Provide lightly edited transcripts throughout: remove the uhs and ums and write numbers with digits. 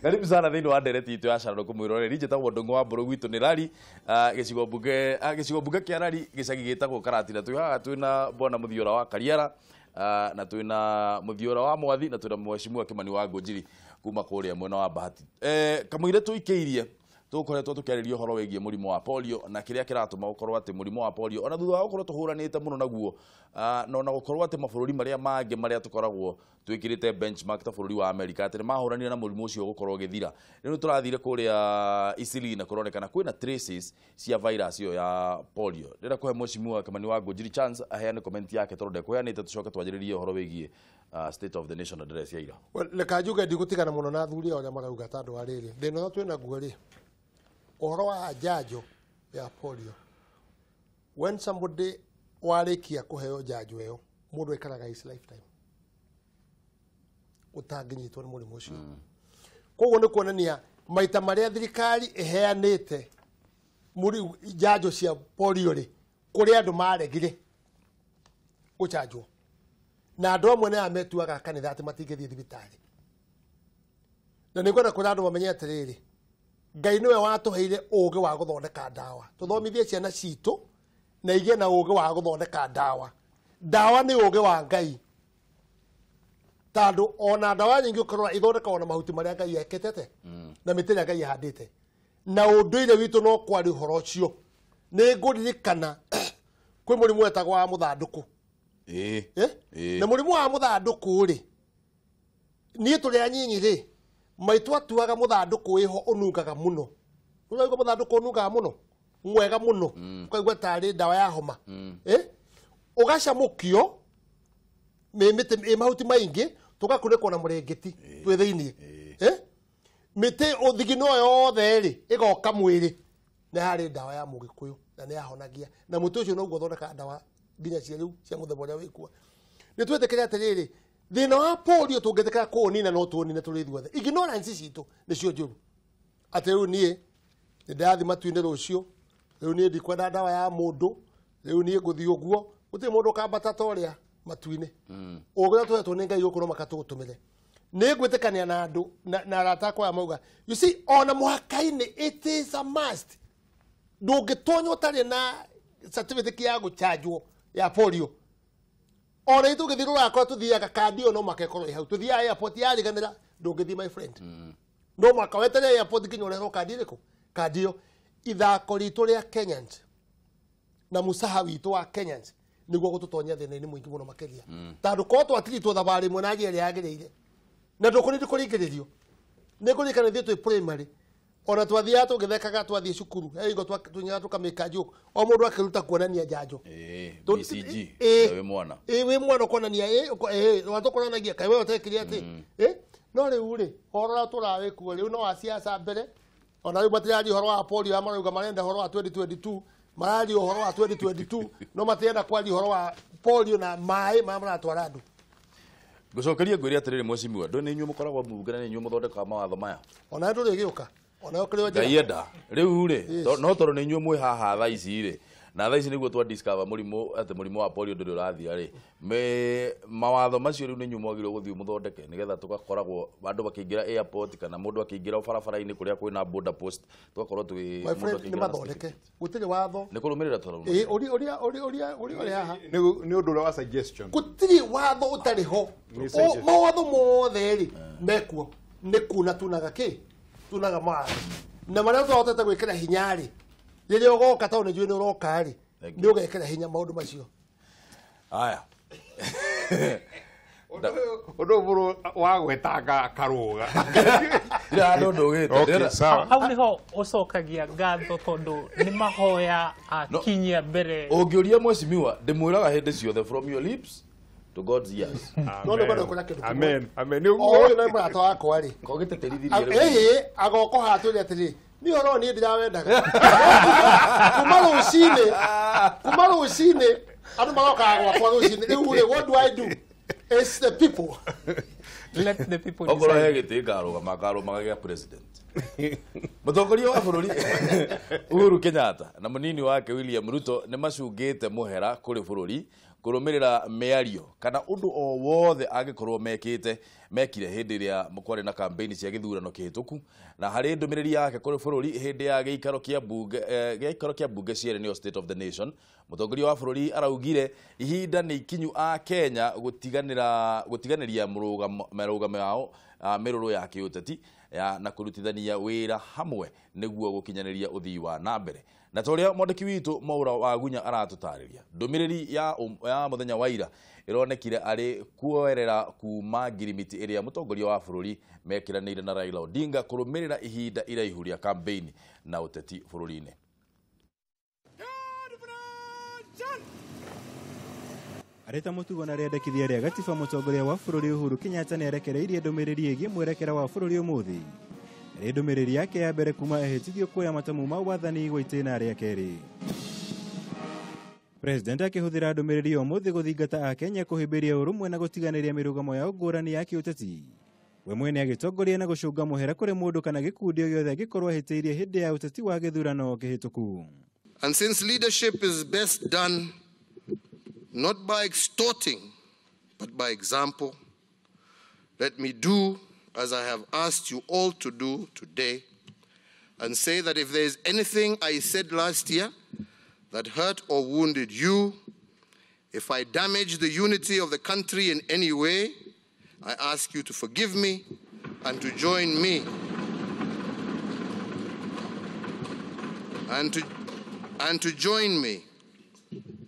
Karibu sana thĩinĩ wa ndereti itũ ya Carũrũkũ mwĩroreri. Njĩtagwo Ndũng'ũ wa Mbũrũ, gwitũ nĩ Rari, gĩcigo mbunge kĩa Rari, gĩcagi gĩtagwo Karatina. Twĩ haha twĩna bwana Mũthiora wa Kariara, na twĩna Mũthiora wa Mwathi, na twĩna Mheshimiwa Kĩmani wa Ngũnjiri kuma kũrĩa mwena wa Bahati. Kamũira tũikĩirie tũkoretwo tũkĩarĩria ũhoro wĩgiĩ mũrimũ wa polio na kĩrĩa kĩratũma gũkorwo atĩ mũrimũ wa polio ona thutha wa gũkorwo tũhũranĩte mũno naguo, na ona gũkorwo atĩ mabũrũri marĩa mangĩ marĩa tũkoragwo twĩkĩrĩte benchmark ta bũrũri wa America atĩ nĩ mahũranire na mũrimũ ũcio gũkorwo ũgĩthira. Rĩu tũrathire kũrĩa Isili na kũronekana kwĩna traces cia virus ĩyo ya polio. Ndĩrenda kũhe Mheshimiwa Kĩmani wa Ngũnjiri chance aheane comment yake tondũ ndekũheanĩte, tũcoke twanjĩrĩrie ũhoro wĩgiĩ state of the nation address ya ira. Well, reka njuge ndigũtigana mũno na athuri aya ũrĩa marauga tondũ wa rĩrĩ thĩna ũrĩa twĩ naguo rĩ, ũhoro wa njanjo ya polio, when somebody warĩkia kũheo njanjo ĩyo, mũndũ aikaraga his lifetime ũtangĩnyitwo nĩ mũrimũ ũcio. Koguo nĩ kuonania maita marĩa thirikari ĩheanĩte njanjo cia polio rĩ, kũrĩ andũ maregire gũchanjwo, na andũ amwe nĩ aya metuaga kanitha atĩ matingĩthiĩ thibitarĩ. Na nĩ ngwenda kwĩra andũ mamenye atĩrĩrĩ, Ngai nĩwe watũheire ũũgĩ wa gũthondeka ndawa. Tũthomithie ciana citũ na igĩe na ũũgĩ wa gũthondeka ndawa. Ndawa nĩ ũũgĩ wa Ngai, tondũ ona ndawa nyingĩ ũkarora ithondekagwo na mahuti marĩa Ngai ekĩtete na mĩtĩ ĩrĩa Ngai ahandĩte. Na ũndũire witũ no kwaria ũhoro ũcio. Nĩ ngũririkana kwĩ mũrimũ wetagwo wa mũthandũkũ. Na mũrimũ wa mũthandũkũ rĩ, niĩ tũrĩ anyinyi rĩ, maitũ atuaga mũthandũkũ wĩho ũnungaga mũno. Ũraigua mũthandũkũ ũnungaga mũno, mwega mũno, ũkaigua tarĩ ndawa ya homa. Ũgacamũkio mĩtĩ ĩ mahuti maingĩ, tũgakunĩkwo na mũrĩngĩti twĩ thĩiniĩ. Mĩtĩ ũthigino yothe rĩ ĩgoka mwĩrĩ, nĩ harĩ ndawa ya mũgĩkũyũ na nĩ yahonagia. Na mũtĩ ũcio noguo ũthondekaga ndawa nginya cia rĩu cia mũthemba ũrĩa wĩkuo. Nĩ twĩtĩkĩre atĩrĩrĩ, thĩna wa polio tũngĩtĩkĩra kũũnina no tũũnine tũrĩ ithuothe. Ignorance citũ nĩcio njũru. Atĩ rĩu niĩ nĩ ndĩrathiĩ matu-inĩ rũciũ, rĩu niĩ ndikwenda ndawa ya mũndũ, rĩu niĩ ngũthiĩ ũguo, gũtirĩ mũndũ ũkambata ta ũrĩa matu-inĩ. Ũgĩ ũrĩa tũhetwo nĩ Ngai gũkũ no maka tũũtũmĩre. Nĩ ngwĩtĩkania na andũ na arata akwa aya mauga, you see, ona mũhaka-inĩ it is a must. Ndũngĩtonywo ũtarĩ na certificate ya gũchanjwo ya polio. Ona ithuĩ tũngĩthiĩ rũraya kũrĩa tũthiaga, kandi ĩyo no mũhaka ĩkorwo ĩ hau. Tũthiaga airport yariganĩra, ndũngĩthiĩ my friend. No mũhaka weterere airport nginya ũreherwo kandi ĩrĩkũ? Kandi ĩyo. Ithako ritũ rĩa Kenyans na mũcaha witũ wa Kenyans nĩguo gũtũtonya thĩna-inĩ mũingĩ mũno makĩria. Tondũ korwo twatiritwo thabarĩ ĩmwe na njĩra ĩrĩa yagĩrĩire, na ndũkũrĩndĩ kũringĩrĩrio. Nĩ ngũririkana ithuĩ twĩ primary, ona twathiaga tũgĩthekaga twathiĩ cukuru, he hingo tũnyaga tũkamĩka joke, o mũndũ akĩruta kuonania njanjo. BCG, wĩ mwana. Wĩ mwana ũkonania, watũkoranagia, kaĩ we ũtekire atĩ? No rĩu rĩ, ũhoro ũrĩa tũrawĩkuo rĩu no wa siasa mbere, ona rĩu matiraria ũhoro wa polio, marauga marenda ũhoro wa 2022, mararia ũhoro wa 2022, no matirenda kwaria ũhoro wa polio na maĩ marĩa maratwara andũ. Ngũcokeria ngwĩre atĩrĩrĩ Mheshimiwa, ndũ nĩ inyuĩ mũkoragwo mbunge na nĩ inyuĩ mũthondekaga mawatho maya. Ona ndũrĩgĩũka. Ona ũkĩrĩ njĩra. Ngai enda. Rĩu rĩ, no tondũ nĩ inyuĩ mwĩ haha thaa ici rĩ, na thaa ici nĩguo twa discover mũrimũ, atĩ mũrimũ wa polio ndũrĩ ũrathira rĩ. Mawatho macio rĩu nĩ inyuĩ mwagĩrĩirwo gũthiĩ mũthondeke nĩgetha tũgakoragwo andũ makĩingĩra airport kana mũndũ akĩingĩra barabara-inĩ kũrĩa kwĩna border post, tũgakorwo twĩ My mũndũ friend, akĩingĩra nĩ na mathondeke. certificate. Gũtirĩ watho. Nĩ kũrũmĩrĩra tũrarũmĩrĩra. Ũrĩa ũrĩ haha. Nĩ ũndũ ũrĩa wa suggestion. Gũtirĩ watho ũtarĩ ho. Nĩ suggestion. Mawatho mothe rĩ mekuo. Nĩ kuna tunaga kĩ? Tunaga mawatho. Na marĩa tũhotete gwĩkĩra hinya rĩ, rĩrĩa ũgoka tondũ nĩ njũĩ nĩ ũroka rĩ, Thank nĩ you. ũgekĩra hinya maũndũ macio. Aya. Ũndũ ũyũ wa gwetanga karũga. Ndĩra handũ ndũgĩte. Okay, sawa. Hau nĩho ũcokagia ngatho tondũ nĩ mahoya akinyia mbere. Ũngĩũria Mheshimiwa, ndĩmwĩraga hĩndĩ ciothe, from your lips to God's ears. No nĩ ngwenda kũrĩa kĩndũ kĩmwe. Amen. Amen. O ũyũ nĩ mũrata wakwa rĩ. Ko gĩtĩtĩrithirie rĩu. Ĩhĩ, agoka haha atwĩre atĩrĩ, niĩ ũhoro ũyũ niĩ ndĩrawendaga. Kuma rũcinĩ, andũ marokaga gwakwa rũcinĩ. Rĩu rĩ, what do I do? It's the people. Let the people Okorwo he decide. gĩtĩ ngarũgama, ngarũgamaga gĩa president. Mũtongoria wa bũrũri Uhuru Kenyatta na mũnini wake William Ruto nĩ macungĩte mũhera kũrĩ bũrũri kũrũmĩrĩra mĩario kana ũndũ o wothe angĩkorwo mekĩte Mekire hĩndĩ ĩrĩa kwarĩ na campaign cia gĩthurano kĩhĩtũku na harĩ ndũmĩrĩri yake kũrĩ bũrũri hĩndĩ ya gĩikaro kĩa bunge gĩikaro kĩa bunge cierĩ nĩyo State of the Nation. Mũtongoria wa bũrũri araugire ihinda nĩ ikinyu a Kenya gũtiganĩria mĩrũgamo yao mĩrũrũ ya kĩũteti na kũrutithania wĩra hamwe nĩguo gũkinyanĩria ũthii wa na mbere. Na ta ũrĩa mwandĩki witũ Mwaura Wagunya aratũtarĩria, ndũmĩrĩri ya mũthenya wa ira ĩronekire arĩ kuoerera kuma ngirimiti ĩrĩa mũtongoria wa bũrũri mekĩranĩire na Raila Odinga kũrũmĩrĩra ihinda iraihu rĩa campaign na ũteti bũrũri-inĩ. Arĩ ta mũtugo na rĩendekithia rĩa gatiba, mũtongoria wa bũrũri Uhuru Kenyatta nĩarekereirie ndũmĩrĩri ĩgiĩ mwerekera wa bũrũri ũmũthĩ. Nĩ ndũmĩrĩri yake ya mbere kuma ehĩtithio kuoya matamu ma wathani gwa itĩna rĩa kerĩ. President akĩhũthĩra ndũmĩrĩri ũmũthĩ gũthingata Akenya kũhĩmbĩria ũrũmwe na gũtiganĩria mĩrũgamo yao ngũrani ya kĩũteti. We mwene agĩtongoria na gũcũnga mũhera kũrĩ mũndũ kana gĩkundi o gĩothe angĩkorwo ahĩtĩirie hĩndĩ ya ũteti wa gĩthurano kĩhĩtũku. And since leadership is best done not by extorting, but by example, let me do as I have asked you all to do today and say that if there is anything I said last year that hurt or wounded you, if I damaged the unity of the country in any way, I ask you to forgive me and to join me and to join me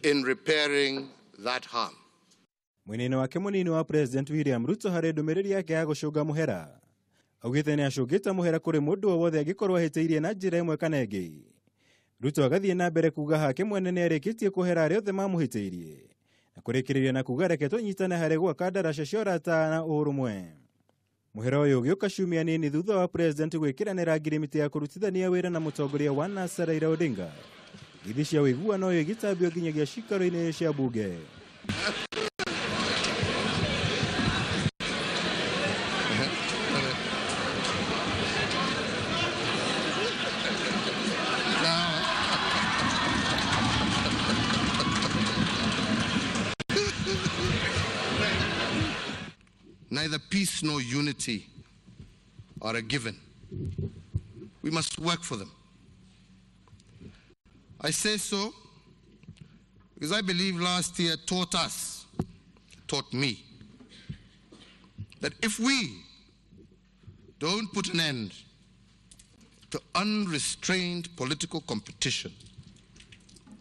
in repairing that harm. Mwenene wake munini wa President William Ruto harĩ ndũmĩrĩri yake ya gũcũnga mũhera augĩte nĩ acũngĩte mũhera kũrĩ mũndũ o wothe angĩkorwo ahĩtĩirie na njĩra ĩmwe kana ĩngĩ. Ruto agathiĩ na mbere kuga hake mwene nĩ arĩkĩtie kũhera arĩa othe mamũhĩtĩirie na kũrĩkĩrĩria na kuga reke tũnyitane harĩ gwaka ndaraca cia ũrata na ũrũmwe. Mũhera ũyũ ũgĩũka ciumia nini thutha wa President gwĩkĩranĩra ngirimiti ya kũrutithania wĩra na mũtongoria wa NASA Raila Odinga. Ithi cia ũiguano ũyũ igĩtambio nginyagia cikaro-inĩ cia bunge. Neither peace nor unity are a given. We must work for them. I say so because I believe last year taught us, taught me, that if we don't put an end to unrestrained political competition,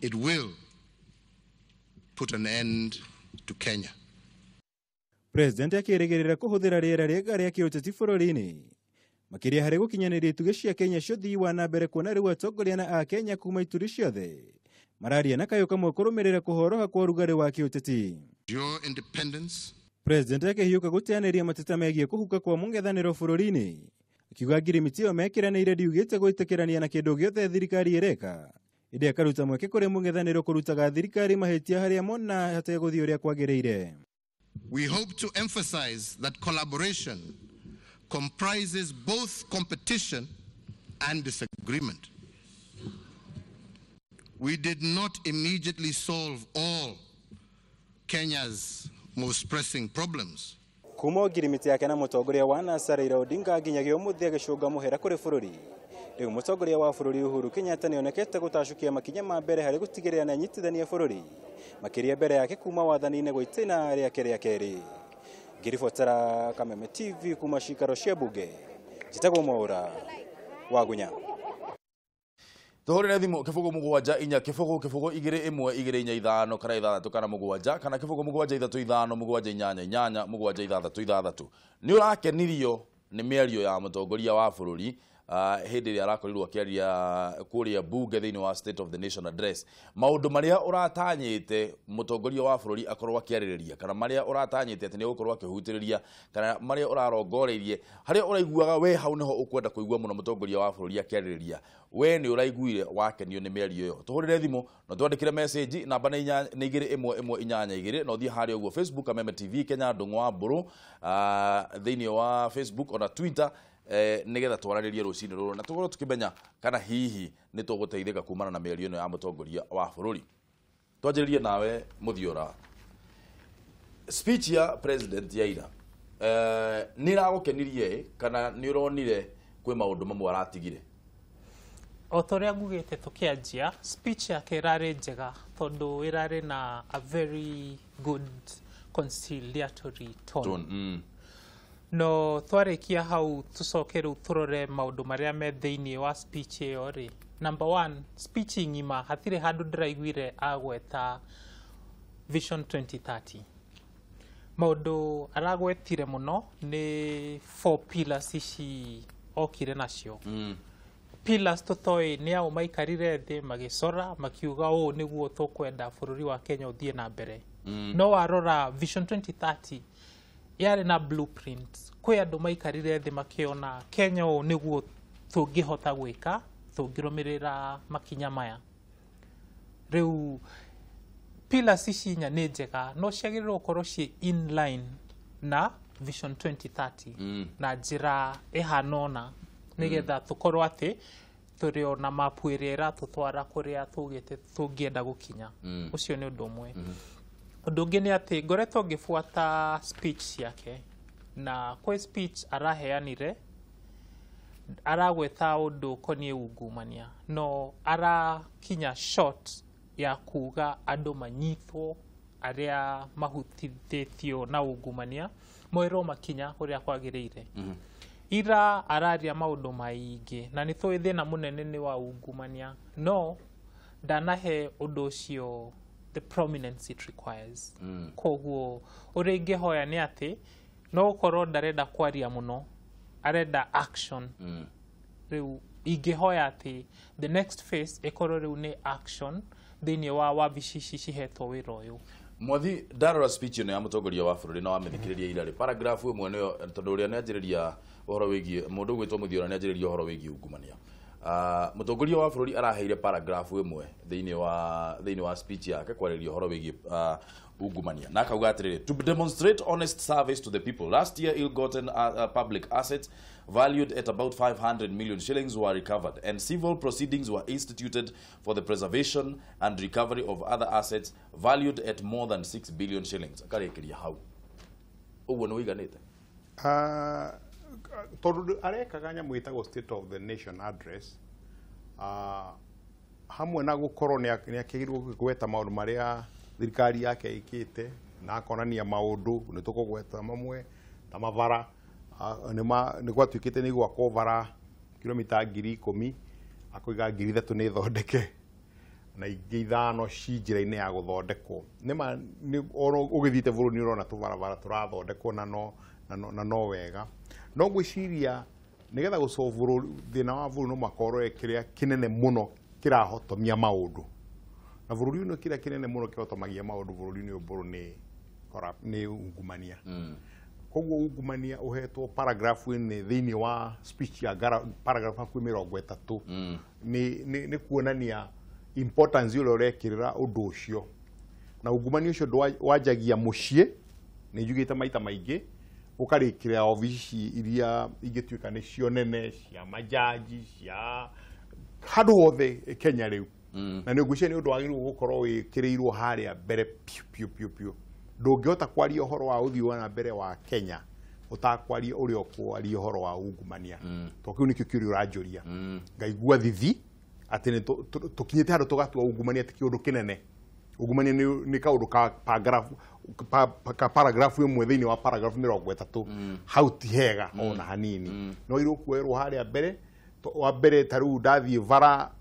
it will put an end to Kenya. President akĩrĩgĩrĩra kũhũthĩra rĩera rĩega rĩa kĩũteti bũrũri-inĩ makĩria harĩ gũkinyanĩria itugĩ cia Kenya cia ũthii wa na mbere kuona rĩu atongoria na Akenya kuma ituri ciothe mararia na kayũ kamwe kũrũmĩrĩra kũhoroha kwa ũrugarĩ wa kĩũteti. Your independence. President akĩhiũka gũteanĩria mateta megiĩ kũhuka kwa mũng'ethanĩro bũrũri-inĩ akiuga ngirimiti ĩyo mekĩranĩire ndiugĩte gwĩtĩkĩrania na kĩndũ gĩothe thirikari ĩreka ĩndĩ akaruta mweke kũrĩ mũng'ethanĩro kũrutaga thirikari mahĩtia harĩa mona hategũthiĩ ũrĩa kwagĩrĩire. We hope to emphasize that collaboration comprises both competition and disagreement. We did not immediately solve all Kenya's most pressing problems. Kuma ngirimiti yake na mũtongoria wa NASA Raila Odinga nginyagia ũmũthĩ agĩcũnga mũhera kũrĩ bũrũri. Rĩu mũtongoria wa bũrũri Uhuru Kenyatta nĩonekete gũtacũkia makinya ma mbere harĩ gũtigĩrĩra nĩanyitithania bũrũri makĩria mbere yake kuma wathani-inĩ gwa itĩna rĩake rĩa kerĩ. Ngĩribotera Kameme TV kuma cikaro cia bunge, njĩtagwo Mwaura Wagunya. Tuhurire thimu 0 7 4 0 0 2 1 2 4 5 kana 6 kana 7 kana 0 7 3 5 7 8 8 7 6 6. Nĩ ũrakenirio nĩ mĩario ya mũtongoria wa bũrũri hĩndĩ ĩrĩa arakorirwo akĩaria kũrĩa bunge thĩinĩ wa State of the Nation Address, maũndũ marĩa ũratanyĩte mũtongoria wa bũrũri akorwo akĩarĩrĩria kana marĩa ũratanyĩte atĩ nĩ egũkorwo akĩhutĩrĩria kana marĩa ũrarongoreirie harĩa ũraiguaga we hau nĩho ũkwenda kũigua mũno mũtongoria wa bũrũri akĩarĩrĩria, we nĩ ũraiguire wakenio nĩ mĩario ĩyo. Tũhũrĩre thimũ na twandĩkĩre message namba nĩ 2 1 1 8 2 na ũthiĩ harĩa ũguo Facebook Kameme TV Kenya Ndung'u wa Mbũrũ thĩinĩ wa Facebook ona Twitter nigetha twaranirie rucini ruru na tukorwo tukimenya kana hihi ni tuguteithika kumana na mĩario ĩno ya mũtongoria wa bũrũri. Twanjĩrĩrie nawe Mũthiora, speech ya president ya ira Nĩ ĩragũkenirie kana nĩ ũronire kwĩ maũndũ mamwe aratigire? O ta ũrĩa ngugĩte tũkĩanjia, speech yake ĩrarĩ njega tondũ ĩrarĩ na a very good conciliatory tone. No twarĩkia hau tũcoke rĩu tũrore maũndũ marĩa me thĩinĩ wa speech ĩyo rĩ. Number one, speech ng'ima hatirĩ handũ ndĩraiguire agweta Vision 2030. Maũndũ aragwetire mũno nĩ four pillars ici okire nacio. Pillars tũtoĩ nĩ ao maikarire thĩ magĩcora makiuga ũũ nĩguo tũkwenda bũrũri wa Kenya ũthiĩ na mbere. No warora Vision 2030 yarĩ na blueprint, kwĩ andũ maikarire thĩ makĩona Kenya ũũ nĩguo tũngĩhota gwĩka tũngĩrũmĩrĩra makinya maya. Rĩu pillars ici inya nĩ njega no ciagĩrĩirwo gũkorwo ciĩ in line na Vision 2030 na njĩra ĩhana ũna nĩgetha tũkorwo atĩ tũrĩ ona mapu ĩrĩa ĩratũtwara kũrĩa tugĩte tũngĩenda gũkinya. Ũcio nĩ ũndũ ũmwe. Ũndũ ũngĩ nĩ atĩ ngoretwo ngĩbuata speech ciake, na kwĩ speech araheanire aragweta ũndũ ũkoniĩ ungumania, no arakinya short ya kuga andũ manyitwo arĩa mahutithĩtio na ungumania moerwo makinya ũrĩa kwagĩrĩire. Ira araria maũndũ maingĩ na nĩ tũĩ thĩna mũnene nĩ wa ungumania, no ndanahe ũndũ ũcio the prominence it requires. Koguo ũrĩa ingĩhoya nĩ atĩ no gũkorwo ndarenda kwaria mũno, arenda action. Rĩu ingĩhoya atĩ the next phase ĩkorwo rĩu nĩ action thĩinĩ wa wabici ici cihetwo wĩra ũyũ. Mwathi, ndarora speech ĩno ya mũtongoria wa bũrũri na wamĩthikĩrĩria ira rĩ, paragraph ĩmwe nĩyo tondũ ũrĩa nĩanjĩrĩria ũhoro wĩgiĩ mũndũ ũgwĩtwo Mũthiora nĩanjĩrĩria ũhoro wĩgiĩ ungumania. Mũtongoria wa bũrũri araheire paragraph ĩmwe thĩinĩ wa speech yake kwarĩria ũhoro wĩgiĩ ungumania, na akauga atĩrĩrĩ: "To demonstrate honest service to the people, last year ill-gotten public assets valued at about 500 million shillings were recovered and civil proceedings were instituted for the preservation and recovery of other assets valued at more than 6 billion shillings." Akarĩkĩria hau ũguo nĩ ũiganĩte? Tondũ arekaga nyamũ ĩtagwo State of the Nation Address, hamwe na gũkorwo nĩ akĩagĩrĩirwo gweta maũndũ marĩa thirikari yake ĩkĩte na akonania maũndũ nĩ tũkũgweta mamwe ta mabara, nĩ gwatuĩkĩte nĩ gwakwo bara kilomita 10,000, akoiga 3,000 nĩ thondeke na ingĩ 5 ci njĩra-inĩ ya gũthondekwo. Nĩma nĩ ona ũgĩthiĩte bũrũri nĩ ũrona tũbarabara tũrathondekwo na no wega, no ngwĩciria nĩgetha gũsolve thĩna wa bũrũri no mũhaka ũrore kĩrĩa kĩnene mũno kĩrahotomia maũndũ na bũrũri ũyũ. Kĩrĩa kĩnene mũno kĩhotomagia maũndũ bũrũri-inĩ ũyũ mbũrũ nĩ ungumania. Koguo ungumania ũhetwo paragraph-inĩ thĩinĩ wa speech ya paragraph hakuhĩ 30 nĩ kuonania importance ũrĩa ũrekĩrĩra ũndũ ũcio. Na ungumania ũcio wanjagia mũciĩ, nĩ njugĩte maita maingĩ, ũkarĩkĩrĩra obici iria ingĩtuĩka nĩcio nene cia majaji cia handũ hothe Kenya rĩu. Na nĩ ngwĩciria nĩ ũndũ wagĩrĩirwo gũkorwo wĩkĩrĩirwo harĩa mbere piũ piũ piũ piũ. Ndũngĩhota kwaria ũhoro wa ũthii wa na mbere wa Kenya ũtakwaria ũrĩa ũkwaria ũhoro wa ungumania, tondũ kĩu nĩkĩo kĩũria ũranjũria. Ngaigua thithi atĩ nĩ tũkinyĩte handũ tũgatua ungumania ti kĩũndũ kĩnene. Ungumania nĩ kaũndũ ka paragraph ka paragraph ĩmwe thĩinĩ wa paragraph 30. Hau ti hega ona hanini, no wagĩrĩirwo kuoerwo harĩa mbere. Wa mbere ta rĩu ndathiĩ bara,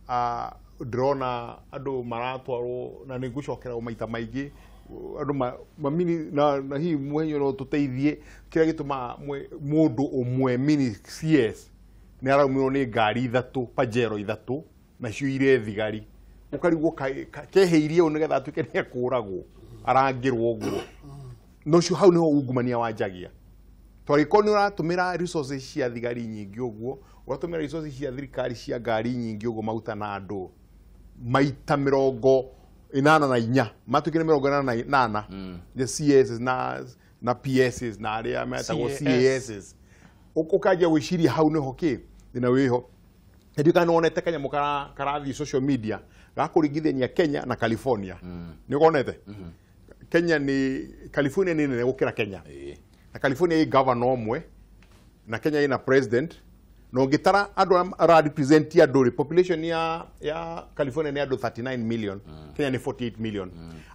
ndĩrona andũ maratwarwo na nĩ ngũcokera o maita maingĩ andũ mamini na hihi mũhenyo no tũteithie kĩrĩa gĩtũmaga mũndũ ũmwe mini CS nĩ araumirwo nĩ ngari ithatũ, Pajero ithatũ, nacio irĩ thigari, ũkarigwo kehĩirie ũũ nĩgetha atuĩke nĩ ekũragwo arangĩrwo ũguo. No ũcio hau nĩho ungumania wanjagia, tondũ nĩ ũratũmĩra resources cia thigari nyingĩ ũguo, ũratũmĩra resources cia thirikari cia ngari nyingĩ ũguo, maguta na andũ maita 84, matuĩkire 88, the CSs na PSs na arĩa metagwo CAS. CASs. Ũkanjia gwĩciria hau nĩho kĩ thĩna wĩho. Ndiũĩ kana nĩwonete kanyamũ karathiĩ social media gakũringithania Kenya na California. Nĩ ũkonete? Kenya nĩ California nĩ nene gũkĩra Kenya. Na California ĩ governor ũmwe na Kenya ĩna president, na ũngĩtara andũ arĩa mararepresent andũ rĩ, population ya California nĩ andũ 39 million, Kenya nĩ 48 million.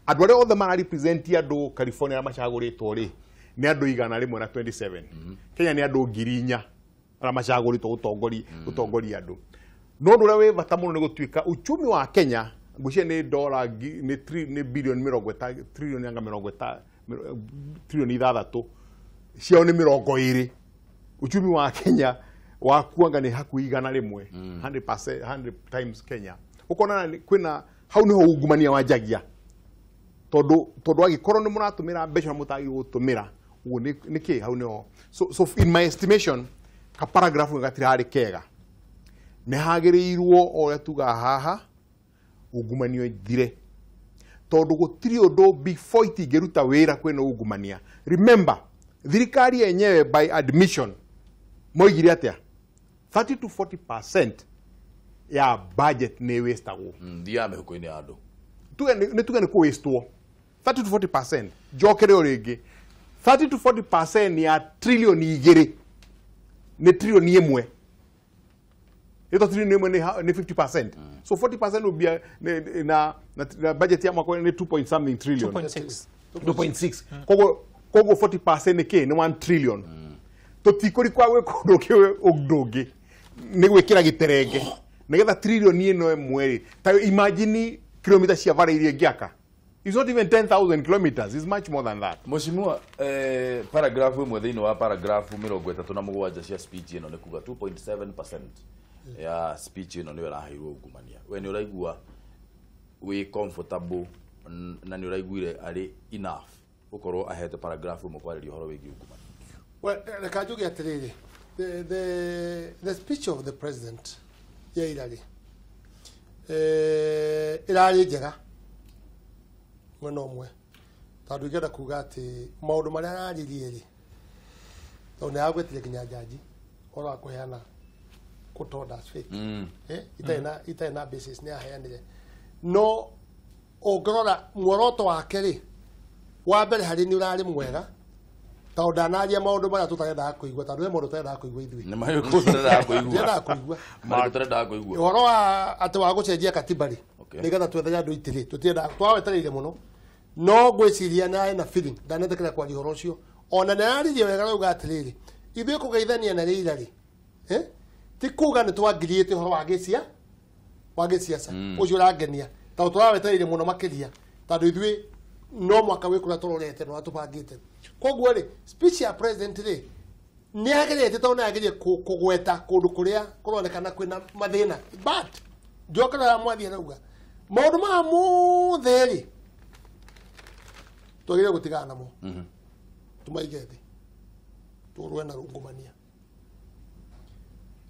Andũ arĩa othe mararepresent andũ California arĩa macagũrĩtwo rĩ nĩ andũ 127. Kenya nĩ andũ 4,000 arĩa macagũrĩtwo gũtongoria andũ. No ũndũ ũrĩa wĩ bata mũno nĩ gũtuĩka uchumi wa Kenya ngwĩciria nĩ dola nĩ billion mĩrongo ĩta trillion anga mĩrongo ĩta trillion ithathatũ, ciao nĩ 20. Uchumi wa Kenya wakuanga nĩ hakuhĩ 100, 100%, 100 times Kenya. Ũkona kwĩna hau nĩho ungumania wanjagia, tondũ angĩkorwo nĩ mũratũmĩra mbeca na mũtagĩrĩirwo gũtũmĩra ũguo nĩ kĩ hau nĩho. So in my estimation ka paragraph gatirarĩ kega, nĩ hagĩrĩirwo o ũrĩa tugaga haha ungumania ithire, tondũ gũtirĩ ũndũ before itingĩruta wĩra kwĩna ungumania. Remember thirikari yenyewe by admission moigire atĩa 30 to 40% ya budget nĩ wastagwo. Thiaga mĩhuko-inĩ ya andũ. Tuge nĩ kũwastwo 30 to 40%. Njokere o rĩngĩ 30 to 40% ya trilioni 2 nĩ trilioni 1. Ito trilioni 1 nĩ 50%. So 40% will be na budget ya mwaka nĩ 2 point something trillion. 2.6. 2.6. Koguo 40% nĩ kĩ? Nĩ 1 trillion. Tũtikũri kwa gwĩka ũndũ ũngĩ ũndũ ũngĩ nĩ gwĩkĩra gĩterenge nĩgetha trilioni ĩno ĩmwe rĩ, ta imagine kilomita cia bara iria ingĩaka. It's not even 10,000 kilometers, it's much more than that. Mheshimiwa, paragraph ĩmwe thĩinĩ wa paragraph 37 cia speech ĩno nĩ kuga 2.7% ya speech ĩno nĩyo ĩraheirwo ungumania. We nĩ ũraigua wĩ comfortable na nĩ ũraiguire arĩ enough gũkorwo ahete paragraph ĩmwe kwarĩria ũhoro wĩgiĩ ungumania? Well, reka njuge atĩrĩrĩ, the speech of the president ya ira rĩ, ĩrarĩ njega mwena ũmwe, tondũ ingĩenda kuga atĩ maũndũ marĩa araririe rĩ, tondũ nĩ agwetire nginya jaji ũhoro wa kũheana court orders fake, itarĩ na basis nĩ aheanire. No ũngĩrora muoroto wake rĩ, wa mbere harĩ nĩ ũrarĩ mwega, tondũ ndanaria maũndũ marĩa tũtarendaga kũigua, tondũ he maũndũ tũtarendaga kũigua ithuĩ. Nĩ marĩkũ tũtarendaga kũigua? Tũtarendaga kũigua. Marĩkũ tũtarendaga kũigua? Ũhoro wa atĩ wa gũcenjia katiba rĩ, nĩgetha twethere andũ itĩrĩ, tũtiendaga, twawetereire mũno. No ngwĩciria nĩ na feeling ndanetĩkĩra kwaria ũhoro ũcio. Ona nĩ araririe wega rauga atĩrĩrĩ, ithuĩ kũgeithania na rĩira rĩ, ti kuga nĩ twangiriĩte ũhoro wa gĩcia wa gĩciaca ũcio ũrangenia, tondũ tũrawetereire mũno makĩria, tondũ ithuĩ no mwaka wĩ kũrĩa tũrorete na tũbangĩte. Koguo rĩ, speech ya president rĩ nĩ agĩrĩte, tondũ nĩ agĩrĩire kũgweta kũndũ kũrĩa kũronekana kwĩna mathĩna. But njokerera Mwathi arauga maũndũ maya mothe rĩ twagĩrĩire gũtigana namo, tũmaige thĩ, tũrũe na ungumania.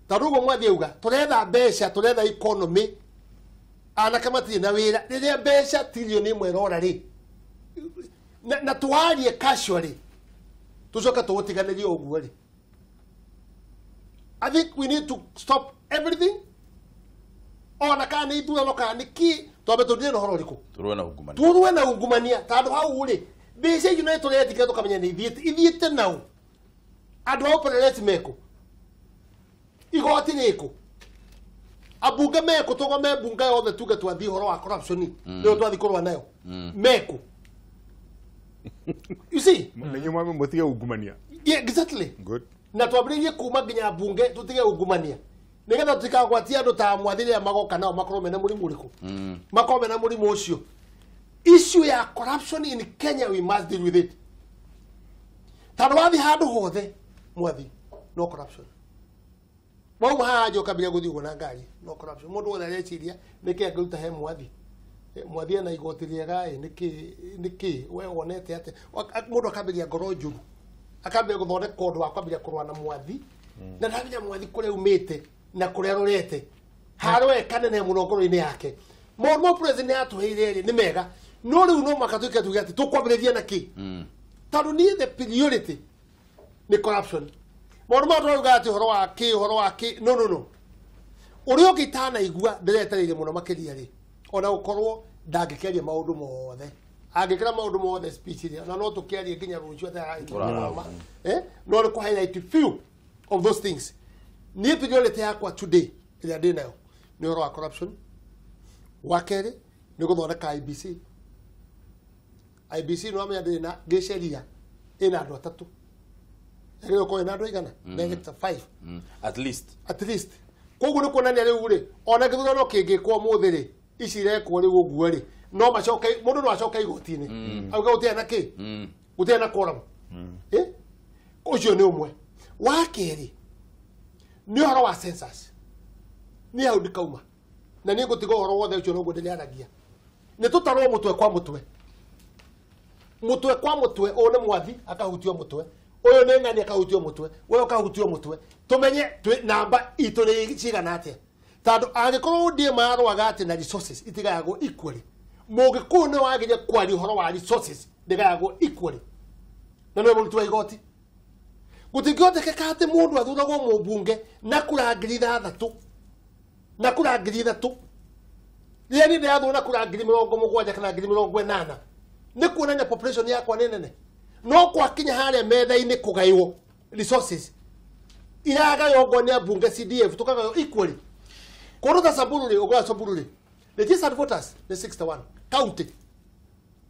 Tondũ ũguo Mwathi auga tũretha mbeca, tũretha economy, anake matirĩ na wĩra. Rĩrĩa mbeca trilioni 1 ĩrora rĩ, na twarie casually tũcoke tũgũtiganĩrie ũguo rĩ, I think we need to stop everything. Ona kana nĩ ithurano kana nĩ kĩ, twambe tũthire na ũhoro ũrĩkũ? Tũrũe na ungumania. Tũrũe na ungumania, tondũ hau rĩ mbeca icio nĩ tũretikĩra tũkamenya nĩ ithiĩte nao. Andũ a upelelezi mekũ? Igoti rĩkũ? Ambunge mekũ? Tũgome mbunge yothe tuge twathiĩ ũhoro wa corruption nĩyo twathiĩ kũrũa nayo mekũ? You see? Nĩ mwambe mũtige ungumania. Yeah, exactly. Good. Na twambĩrĩrie kuma nginya mbunge tũtige ungumania, nĩgetha tũtikagwatie andũ ta Mwathi rĩrĩa magoka nao makorwo mena mũrimũ ũrĩkũ, makorwo mena mũrimũ ũcio. Issue ya corruption in Kenya, we must deal with it. Tondũ wathiĩ handũ hothe Mwathi, no corruption. Wauma haha nja ũkambĩrĩria gũthiĩ ũguo na ngari, no corruption. Mũndũ wothe areciria nĩkĩ angĩruta he Mwathi. Mwathi ena igoti rĩega ĩ, nĩkĩ we wonete atĩa? Mũndũ akambĩrĩria ngoro njũru, akambĩrĩria gũthondeka ũndũ wa kwambĩrĩria kũrũa na Mwathi, na ndamenya Mwathi kũrĩa umĩte na kũrĩa arorete harĩa kanene mũno ngoro-inĩ yake. Maũndũ mau president atũheire rĩ nĩ mega, no rĩu no mũhaka tuĩke tuge atĩ tũkwambĩrĩria na kĩ, tondũ niĩ the priority nĩ corruption. Maũndũ mau tũrauga atĩ ũhoro wa kĩ, ũhoro wa kĩ, no no no. Ũrĩa ũngĩ itanaigua ndĩretereire mũno makĩria rĩ, ona gũkorwo ndangĩkĩaria maũndũ mothe, Angĩkĩra maũndũ mothe speech ĩrĩa na no tũkĩarie nginya rũciũ atĩ no nĩ kũ highlight few of those things. Niĩ priority yakwa today ĩrĩa ndĩ nayo nĩ ũhoro wa corruption. Wa kerĩ nĩ gũthondeka IBC. IBC no amenya ndĩrĩ na gĩceria ĩna andũ atatũ. Yagĩrĩirwo gũkorwo ĩna andũ aigana? Director 5. At least. At least. Koguo nĩ kuonania rĩu rĩ ona gĩthurano kĩngĩkwo ũmũthĩ rĩ ici irekwo rĩu ũguo rĩ no macoke mũndũ no acoke igoti-inĩ auge gũtirĩ na kĩ gũtirĩ na quorum. Ũcio nĩ ũmwe. Wa kerĩ nĩ ũhoro wa census. Niĩ hau ndikauma na niĩ ngũtiga ũhoro wothe ũcio noguo ndĩrĩaragia. Nĩ tũtarwo mũtwe kwa mũtwe. Mũtwe kwa mũtwe, ũyũ nĩ mwathi akahutio mũtwe, ũyũ nĩ ng'ani akahutio mũtwe, ũyũ akahutio mũtwe, tũmenye namba itũ nĩ cigana atĩa. Tondũ angĩkorwo ODM marũaga atĩ na resources itigayagwo equally, Mũgĩkũyũ nĩ wagĩrĩire kwaria ũhoro wa resources ndĩgayagwo equally, na nĩwe mũruti wa igoti. Gũtingĩhotekeka atĩ mũndũ athuragwo mũmbunge na kura 6,000 na kura 3,000 rĩrĩa niĩ ndĩrathurwo na kura 70,000 kana 80,000 nĩ kuonania population yakwa nĩ nene. No gwakinya harĩa metha-inĩ kũgaywo resources iragaywo ngo nĩ ambunge CDF tũkagaywo equally. Kũndũ ta Samburu rĩ, ũgũra Samburu rĩ, registered voters nĩ 61 county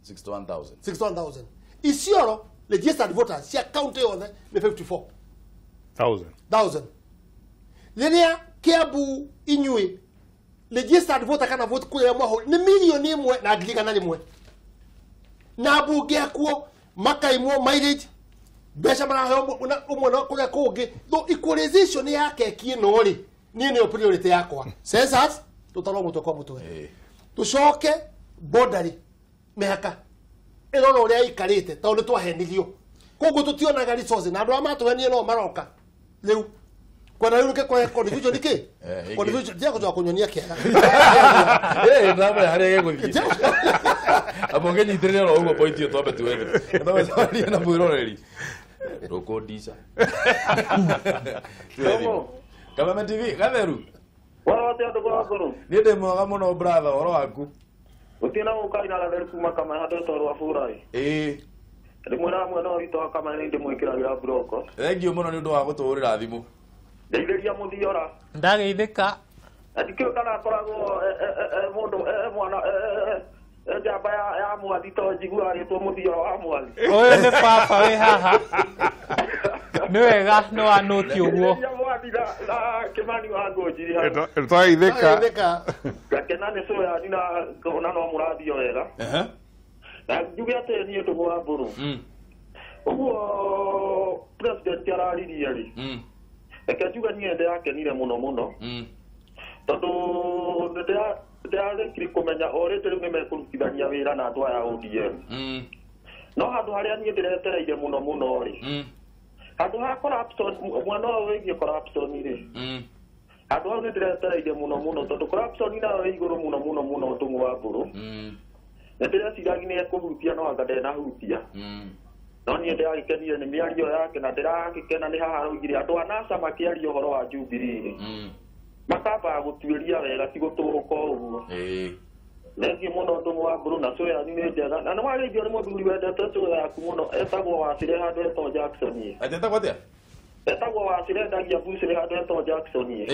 61,000. 61,000. Isiolo registered voters cia county yothe nĩ 54,000. Rĩrĩa Kiambu inyuĩ registered voter kana vote kũrĩa mwahũri nĩ 1,100,000 na ambunge akuo makaimwo mileage mbeca maraheo ũmwe na kũrĩa kũngĩ. Though equalization ya keki ĩno rĩ niĩ nĩyo priority yakwa. Census tũtarwo mũtwe kwa mũtwe, tũcoke border mĩhaka ĩrorwo ũrĩa ĩikarĩte tondũ nĩ twahenirio, koguo tũtionaga resources na andũ arĩa matũhenirie no maroka rĩu kwenda rĩu nĩkĩ kũrehe confusion nĩkĩ confusion tiga gũcoka kũnyonia kĩara ndamenya harĩa gĩgũthiĩ. Amba ũngĩnyitĩrĩra oro ũguo point ĩyo twambe tuethe. Twambe twarie na mwĩroreri. Ndũkũndica. Kameme TV Gatheru. Waro atĩa andũ kwa ngoro? Niĩ ndĩ mwega mũno brother, ũhoro waku? Gũtirĩ na gũka ina Gatheru kuma Kamae handũ hetagwo Rwaburai. Ĩĩ. Ndĩmwĩraga mwena ũyũ witũ wa Kamae nĩ ndĩmwĩkĩragĩra mburoko. Thengiũ mũno nĩ ũndũ wa gũtũhũrĩra thimũ. Ndeithĩria Mũthiora. Ndageithĩka. Na ndikĩũĩ kana akoragwo mũndũ mwana njamba ya mwathi to njiguaga agĩtwo Mũthiora wa mwathi. Ũyũ nĩ baba wĩ haha. Nĩ wega nĩ wanũti ũguo. Ndeithĩria mwathi na Kĩmani wa Ngũnjiri hau. Twageithĩka. Ngakena nĩ cũũ yanyu na ngona no mũrathio wega. Na njuge atĩ niĩ ndũgũ wa Mbũrũ. Ũguo president araririe rĩ, reke njuge niĩ ndĩrakenire mũno mũno tondũ ndĩrarĩkirie kũmenya already rĩu nĩmekũrutithania wĩra na andũ aya ODM. No handũ harĩa niĩ ndĩretereire mũno mũno rĩ, handũ ha corruption, mwena ũyũ wĩgiĩ corruption rĩ, handũ hau nĩ ndĩretereire mũno mũno tondũ corruption nayo ĩ igũrũ mũno mũno mũno ndũng'ũ wa Mbũrũ. Nĩ ndĩreciragia nĩ ekũhutia no anga ndenahutia. No niĩ ndĩragĩkenire nĩ mĩario yake na ndĩragĩkena nĩ haha araugire andũ a NASA makĩaria ũhoro wa Jubilee rĩ, makambaga gũtuĩria wega ti gũtũrũka ũguo. Thengiũ mũno ndũng'ũ wa Mbũrũ na cũũ yanyu nĩ njega. Na nĩ wageithio nĩ mũthuri wendete cũũ yaku mũno etagwo Wacire handũ etagwo Jackson. Atĩ etagwo atĩa? Etagwo Wacire endagia mbucĩrĩ handũ etagwo Jackson.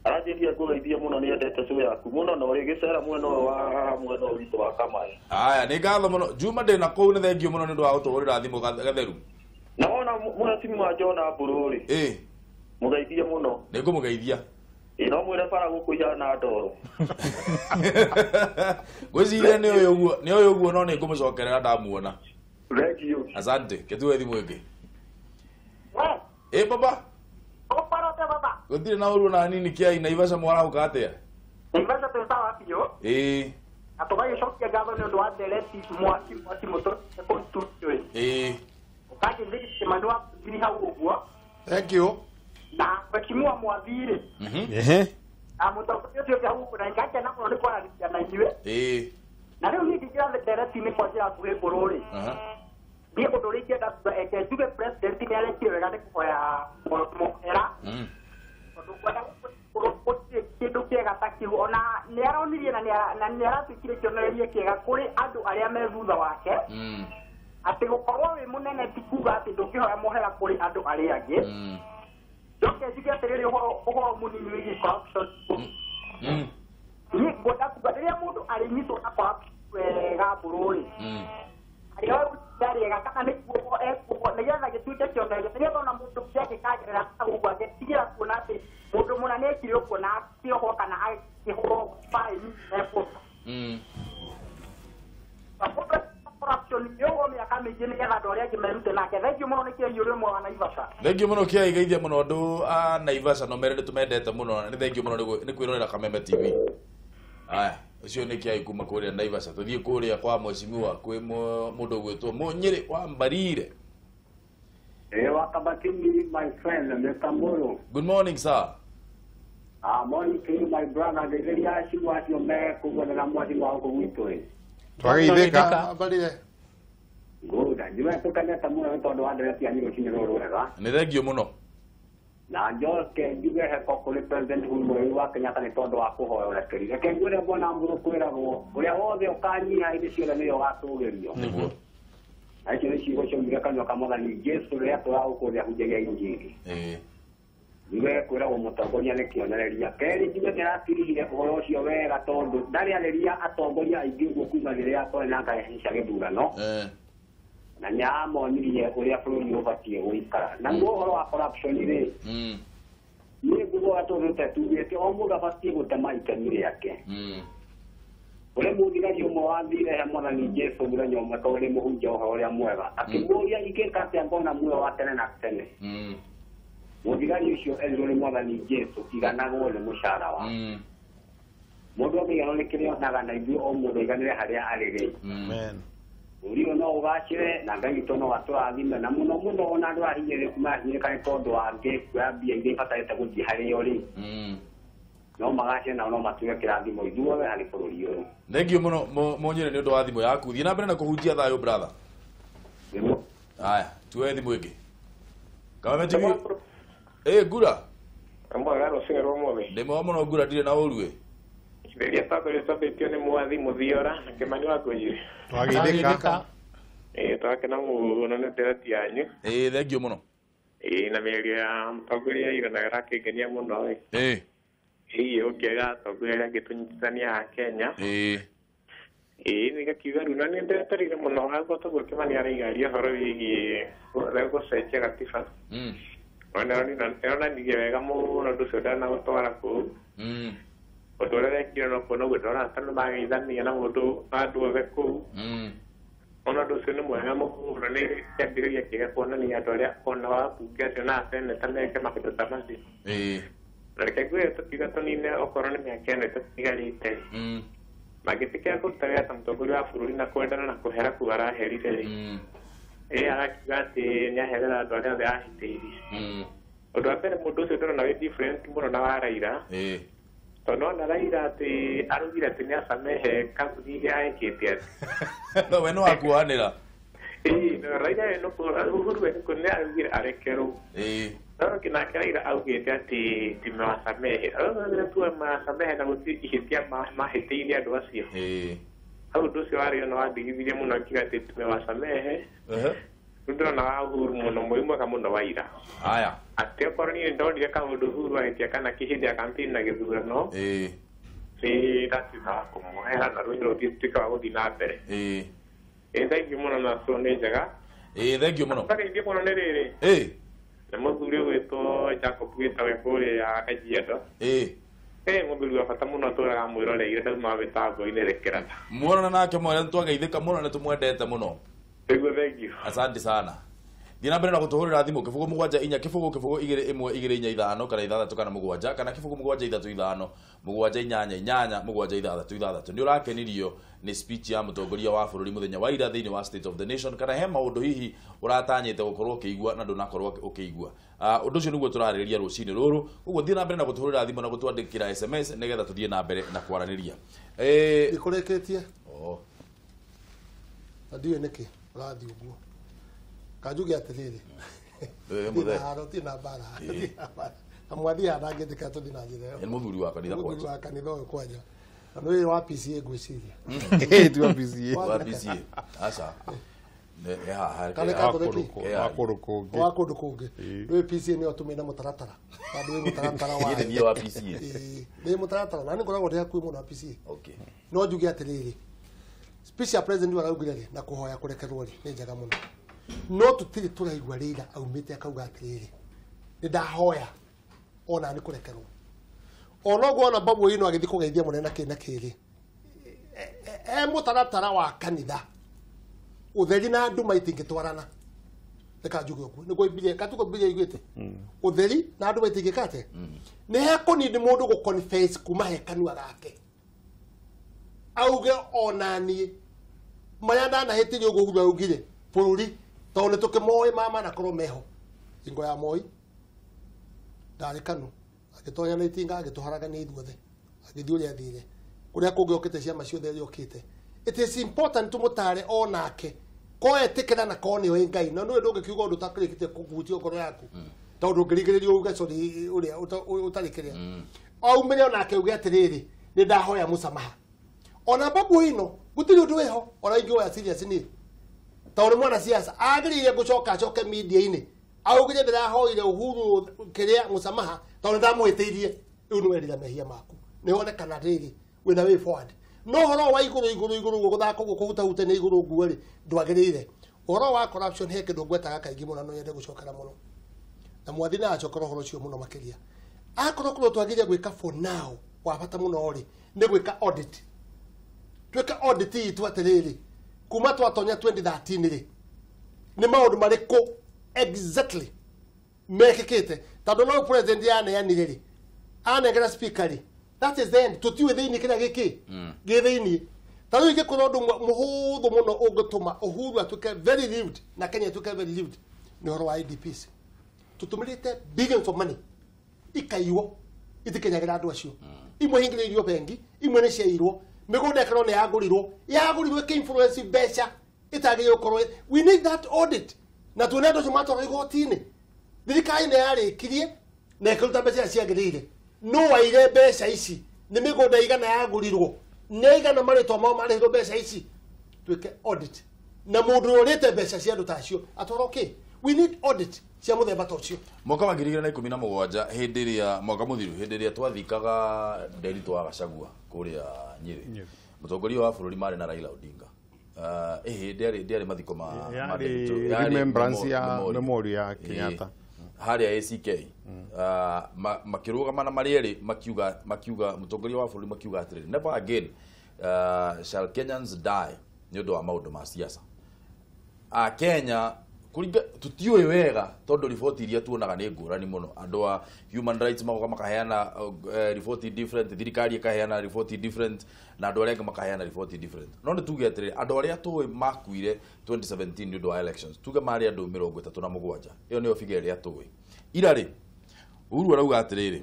Aranjĩria ngũgeithie mũno nĩ endete cũũ yaku mũno na ũrĩgĩcera mwena ũyũ wa mwena ũyũ witũ wa Kamae. Aya nĩ ngatho mũno Juma ndĩna kũu, nĩ thengiũ mũno nĩ ũndũ wa gũtũhũrĩra thimũ Gatheru. Na wona mũhecimiwa John Mbũrũ rĩ, mũgeithie mũno. Nĩ ngũmũgeithia. Ĩ no mwĩre bara gũkũ ihana ndoro. Ngwĩciria nĩ ũyũ ũguo, nĩ ũyũ ũguo no nĩ ngũmũcokerera ndamuona. Thengiũ. Asante, kĩtue thimũ ĩngĩ. Ĩ baba. Baba. Gũtirĩ na ũru na nini kĩa Naivasha mwarahũka atĩa? Naivasha twĩ sawa biũ. Ĩĩ. Na tũgagĩcokia ngatho nĩ ũndũ wa ndereti mwaki mwaki mũtũrĩte kũu studio ĩ. Ĩĩ. Ũkanjĩthĩria Kĩmani wa Ngiri hau ũguo. Thank you. Na mheshimiwa Mwathi rĩ. Na mũtongoria ũcio ũngĩ hau ũguo na ngakena mũno nĩ kwaranĩria na inyuĩ. Ĩĩ. Na rĩu niĩ ingĩingĩra ndereti-inĩ kwa njĩra nguhĩ Mbũrũ rĩ. Niĩ ũndũ ũrĩa ingĩenda kuga eke njuge president nĩ arekire wega nĩ kũhoya mũhera. Tondũ kwenda gũtirĩ kĩndũ kĩega ta kĩu ona nĩ aronirie na nĩ aratuĩkire kĩonereria kĩega kũrĩ andũ arĩa me thutha wake. Atĩ gũkorwo wĩ mũnene ti kuga atĩ ndũngĩhoya mũhera kũrĩ andũ arĩa angĩ. Njoke njuge atĩrĩrĩ ũhoro mũnini wĩgiĩ corruption. Niĩ ngwenda kuga rĩrĩa mũndũ arĩnyitwo na corruption wega mbũrũ-rĩ, arĩoya rĩega kana nĩ kuohwo ekuohwo nĩgetha gĩtuĩke kĩonereria nĩgetha ona mũndũ ũngĩ angĩkagerera ũguo angĩtigĩra kuona atĩ mũndũ mũna nĩ ekire ũguo na akĩohwo kana akĩhũrwo baĩni ekũrwo. Corruption nĩohwo mĩaka mĩingĩ nĩgetha andũ arĩa angĩ merute nake. Thengiũ mũno nĩ Kĩai ũrĩ ũmwe wa Naivasha. Thengiũ mũno Kĩai, geithia mũno andũ a Naivasha no mere nĩ tũmendete mũno. Nĩ thengiũ mũno nĩ kwĩrorera Kameme TV. Aya, ũcio nĩ Kĩai kuma kũrĩa Naivasha. Tũthiĩ kũrĩa kwa mheshimiwa kwĩ mũndũ ũgwĩtwo Mũnyĩrĩ wa Mbarire. Wa Kabatini, my friend, Mr. Mburu. Good morning, sir. Morning to you, my brother. Ngegeria acio acio me kũguo na mwathi wa gũkũ gwitũ. Twageithĩka. Mbarire. Good. Njuge tũkenete mũno nĩ tondũ wa ndereti yanyu rũcinĩ rũrũ rwega. Nĩ thengiũ mũno. Na njoke njuge heko kũrĩ President Uhuru Muigai wa Kenyatta nĩ tondũ wa kũhoya ũrekeri. Reke ngwĩre bwana Mburu kwĩragwo ũrĩa wothe ũkanyiha hĩndĩ ciothe nĩwe ũgatũgĩrio. Nĩguo. Na icio nĩ ciugo ciaumire kanua ka Mwathani Jesũ rĩrĩa tũra gũkũ thĩ ahunjagia Injiri. Njuge kwĩragwo mũtongoria nĩ kĩonereria. Kerĩ njuge nĩaratirihire ũhoro ũcio wega tondũ ndarĩ arĩria atongoria aingĩ ũguo kuma rĩrĩa kwarĩ na ngahĩha cia gĩthurano. Na nĩamonirie ũrĩa bũrũri ũbatiĩ gũikara. Naguo ũhoro wa corruption rĩ, niĩ nguga tũthĩte tugĩte o mũndũ abatiĩ gũtema itemi rĩake. Ũrĩa mũthigari ũmwe wathire he Mwathani Jesũ mũthenya ũmwe tondũ nĩ mũhunjia ũhoro ũrĩa mwega, akĩmũũria ingĩka atĩa ngona muoyo wa tene na tene. Mũthigari ũcio erirwo nĩ Mwathani Jesũ iganagwo nĩ mũcara waku. Mũndũ angĩiganwo nĩ kĩrĩa onaga na ithuĩ o mũndũ aiganĩre harĩa arĩ rĩ. Bũrũri ũyũ no ũgacĩre na Ngai witũ no atũrathime na mũno mũno ona andũ ahinyĩrĩku marahinyĩrĩka nĩ tondũ wa angĩ kuoya mbia iria ibatarĩte gũthiĩ harĩo rĩ, no magacĩre nao no matuĩke kĩrathimo ithuothe harĩ bũrũri ũyũ. Thengiũ mũno Mũnyĩrĩ nĩ ũndũ wa thimũ yaku. Thiĩ na mbere na kũhunjia thayũ brother. Aya, tuoe thimũ ĩngĩ. Kameme TV. Ngura. Mwega rũcinĩ rwa ũmũthĩ. Ndĩ mwega mũno Ngura, ndirĩ na ũru ĩ. Rĩrĩa twambĩrĩtie nĩ mwathi Mũthiora na Kĩmani wa Ngũnjiri. Twageithĩka. Twakena mũno nĩ ndereti yanyu. Thengiũ mũno. Na mĩario ya mũtongoria ira ĩrakĩngenia mũno ĩ. Ĩĩ ũngĩaga atongoria arĩa angĩ tũnyitithania a Kenya. Nĩ gakiuga rĩu na nĩ ndetereire mũno hau toguo Kĩmani araigaria ũhoro wĩgiĩ gũcenjia gatiba. Ona ĩronanirie wega mũno ũndũ ũcio ndanagũtwara kũu. Ũndũ ũrĩa wekire no kuona ũguo ndona tondũ mageithania na mũndũ andũ othe kũu. Ona ũndũ ũcio nĩ mwega mũno nĩ kĩambĩrĩria kĩega kuonania andũ arĩa ona wabunge acio na aseneta meke maũndũ ta macio. Na reke ngwĩre tũkiuga tũnine okorwo nĩ mĩaka ĩno ĩtatigarĩte. Mangĩtĩkĩra kũruta wĩra ta mũtongoria wa bũrũri na kwendana na kũhera kũu araherire rĩ. Arakiuga atĩ nĩaherera andũ arĩa othe ahĩtĩirie. Ũndũ wa mbere mũndũ ũcio ndĩrona wĩ different mũno na wa Raila. Tondũ ona Raila atĩ araugire atĩ nĩacamehe kambuni ĩrĩa ekĩte atĩ. No we no akuanĩra. Raila Uhuru we nĩ araugire arekerwo. No nake Raila augĩte atĩ ti mawacamehe. Araugire mawacamehe na gũtirĩ ihĩtia mahĩtĩirie andũ acio. Hau ũndũ ũcio warĩ ona wandigithirie mũno akiuga atĩ tumewacamehe. Rĩu ndĩrona wa Uhuru mũno mwĩ mwega mũno wa ira. Aya. Atĩ okorwo niĩ ndonire kaũndũ Uhuru ahĩtia kana kĩ hĩndĩ ya campaign na gĩthurano. Nĩ ndatuĩka wa kũmuohera na rũĩ rũtuĩke wa gũthiĩ na mbere. Thengiũ mũno na so nĩ njega. Thengiũ mũno. Thengiũ mũno nĩ rĩrĩ. Nĩ mũthuri ũgwĩtwo Jacob wĩtagwo kũrĩa Kajiado. Mũthuri wa bata mũno atũraga mwĩroreire ndauma mĩtambo-inĩ rekerana. Muonana nake mwene nĩtwageithĩka mũno nĩ tũmwendete mũno. Nĩguo thengiũ. Asante sana. Thiĩ na mbere na gũtũhũrĩra thimũ 0 7 4 0 0 2 1 2 4 5 kana 6 kana 7 kana 0 7 3 5 7 8 8 7 6 6. Nĩ ũrakenirio nĩ speech ya mũtongoria wa bũrũri mũthenya wa ira thĩinĩ wa State of the Nation kana he maũndũ hihi ũratanyĩte gũkorwo ũkĩigua na ndũnakorwo ũkĩigua. Ũndũ ũcio nĩguo tũrarĩrĩria rũcinĩ rũrũ. Ũguo thiĩ na mbere na gũtũhũrĩra thimũ na gũtwandĩkĩra SMS nĩgetha tũthiĩ na mbere na kwaranĩria. Ndikũrĩkĩtie. Na ndiũĩ nĩkĩ ũrathiĩ ũguo. Kanjuge atĩrĩrĩ. Ti na mbara. Na mwathi ndangĩtĩkĩra tũthiĩ na njĩra ĩyo. Nĩ mũthuri wa kanitha Mũthuri kwanja. wa kanitha ũyũ kwanja. Na nĩ wa PCA ngwĩciria. Ti wa PCA. Wa PCA. Aca. Nĩ haha. Kana Catholic. Wa kũndũ kũngĩ. Wa kũndũ kũngĩ. Nĩ PCA nĩyo tũmĩ na mũtaratara. Tondũ wĩ mũtaratara wa. Niĩ nĩ wa PCA. Nĩ mũtaratara na nĩ ngoragwo ndĩ hakuhĩ mũno na PCA. Okay. No njuge atĩrĩrĩ, speech ya president araugire rĩ na kũhoya kũrekerwo rĩ nĩ njega mũno. No tũtirĩ tũraigua Raila aumĩte akauga atĩrĩrĩ, nĩ ndahoya ona nĩ kũrekerwo. Ona ũguo ona Babu Owino agĩthiĩ kũgeithia mũnene na kĩ na kĩrĩ. E mũtaratara wa kanitha. Ũtheri na nduma itingĩtwarana. Reka njuge ũguo. Nĩguo Bibilia, katuko Bibilia iguĩte. Ũtheri na nduma itingĩka atĩa? Nĩ hekũnindi mũndũ gũ confess kuma he kanua gake. Auge ona niĩ marĩa ndanahĩtirie ũguo Uhuru augire bũrũri tondũ nĩ tũkĩmoĩ mama na korwo meho. Hingo ya Moi ndarĩ Kanu agĩtonya na itinga agĩtũharagania ithuothe agĩthiĩ ũrĩa athire kũrĩa kũngĩ okĩte ciama ciothe iria okĩte. It is important tũmũtare onake ko etĩkĩra na ko nĩoĩ Ngai na nĩwe ndũngĩkiuga ũndũ ũtakĩrĩkĩtie kũhutia ngoro yaku tondũ ndũngĩringĩrĩrio uge sorry ũrĩa ũtarĩ kĩrĩa aumĩre onake uge atĩrĩrĩ nĩ ndahoya mũsamaha. Ona Babu Owino gũtirĩ ũndũ wĩho ona ingĩoya serious niĩ tondũ mwana siasa agĩrĩire gũcoka acoke media-inĩ augire ndĩrahoire Uhuru kĩrĩa mũsamaha tondũ ndamũhĩtĩirie. Rĩu nĩ werira mehia maku nĩ wonekana rĩrĩ wĩna way forward. No ũhoro wa igũrũ igũrũ igũrũ ũguo gũthaka ũguo kũhutahuta nĩ igũrũ nguo rĩ ndwagĩrĩire. Ũhoro wa corruption he kĩndũ ngwetaga kaingĩ mũno no nyende gũcokera mũno na mwathi na acokera ũhoro ũcio mũno makĩria. Akorwo kũrĩa twagĩrĩire gwĩka for now wa bata mũno rĩ nĩ gwĩka audit. Twĩke audit itũ atĩrĩrĩ kuma twatonya 2013 rĩ nĩ maũndũ marĩkũ exactly mekĩkĩte tondũ no president yaneanire rĩ anengera speaker rĩ that is the end. Tũtiũĩ thĩinĩ kĩrĩa gĩkĩ gĩ thĩinĩ. Ta rĩu ingĩkorwo ũndũ mũhũthũ mũno ũngĩtũma Uhuru atuĩke very relieved na Kenya ĩtuĩke very relieved nĩ ũhoro wa IDPs. Tũtũmĩrĩte billions of money ikaiywo itikinyagĩra andũ acio. Imwe hingĩrĩirio bengi, imwe nĩ ciairwo, mĩgũnda ĩkorwo nĩ yagũrirwo ĩkĩ-influence mbeca ĩtagĩrĩire gũkorwo. We need that audit na tuone andũ acio matwarwo igoti-inĩ. Thirikari nĩ yarĩkirie na ĩkĩruta mbeca iria ciagĩrĩire. No waire mbeca ici nĩ mĩgũnda igana yagũrirwo nĩ igana marĩtwa mao marĩhirwo mbeca ici. Twĩke audit na mũndũ ũrĩte mbeca cia andũ ta acio atwarwo kĩ. We need audit cia mũthemba ta ũcio. Mwaka wa 2017 hĩndĩ ĩrĩa mwaka mũthiru hĩndĩ ĩrĩa twathikaga Nderitu wa Gachagua kũrĩa Nyĩrĩ mũtongoria wa bũrũri marĩ na Raila Odinga. Ndĩarĩ mathiko ma remembrance ya memorial ya Kenyatta harĩa ACK. Makĩrũgama na marĩ erĩ makiuga mũtongoria wa bũrũri makiuga atĩrĩrĩ, never again shall Kenyans die nĩ ũndũ wa maũndũ ma siasa. A Kenya kũringa tũtiũĩ wega tondũ riboti iria tuonaga nĩ ngũrani mũno. Andũ a human rights magoka makaheana riboti different, thirikari ĩkaheana riboti different na andũ arĩa angĩ makaheana riboti different. No nĩ tuge atĩrĩrĩ, andũ arĩa tũĩ makuire 2017 nĩ ũndũ wa elections tuge marĩ andũ 37 ĩyo nĩyo figure ĩrĩa tũĩ. Ira rĩ Uhuru arauga atĩrĩrĩ,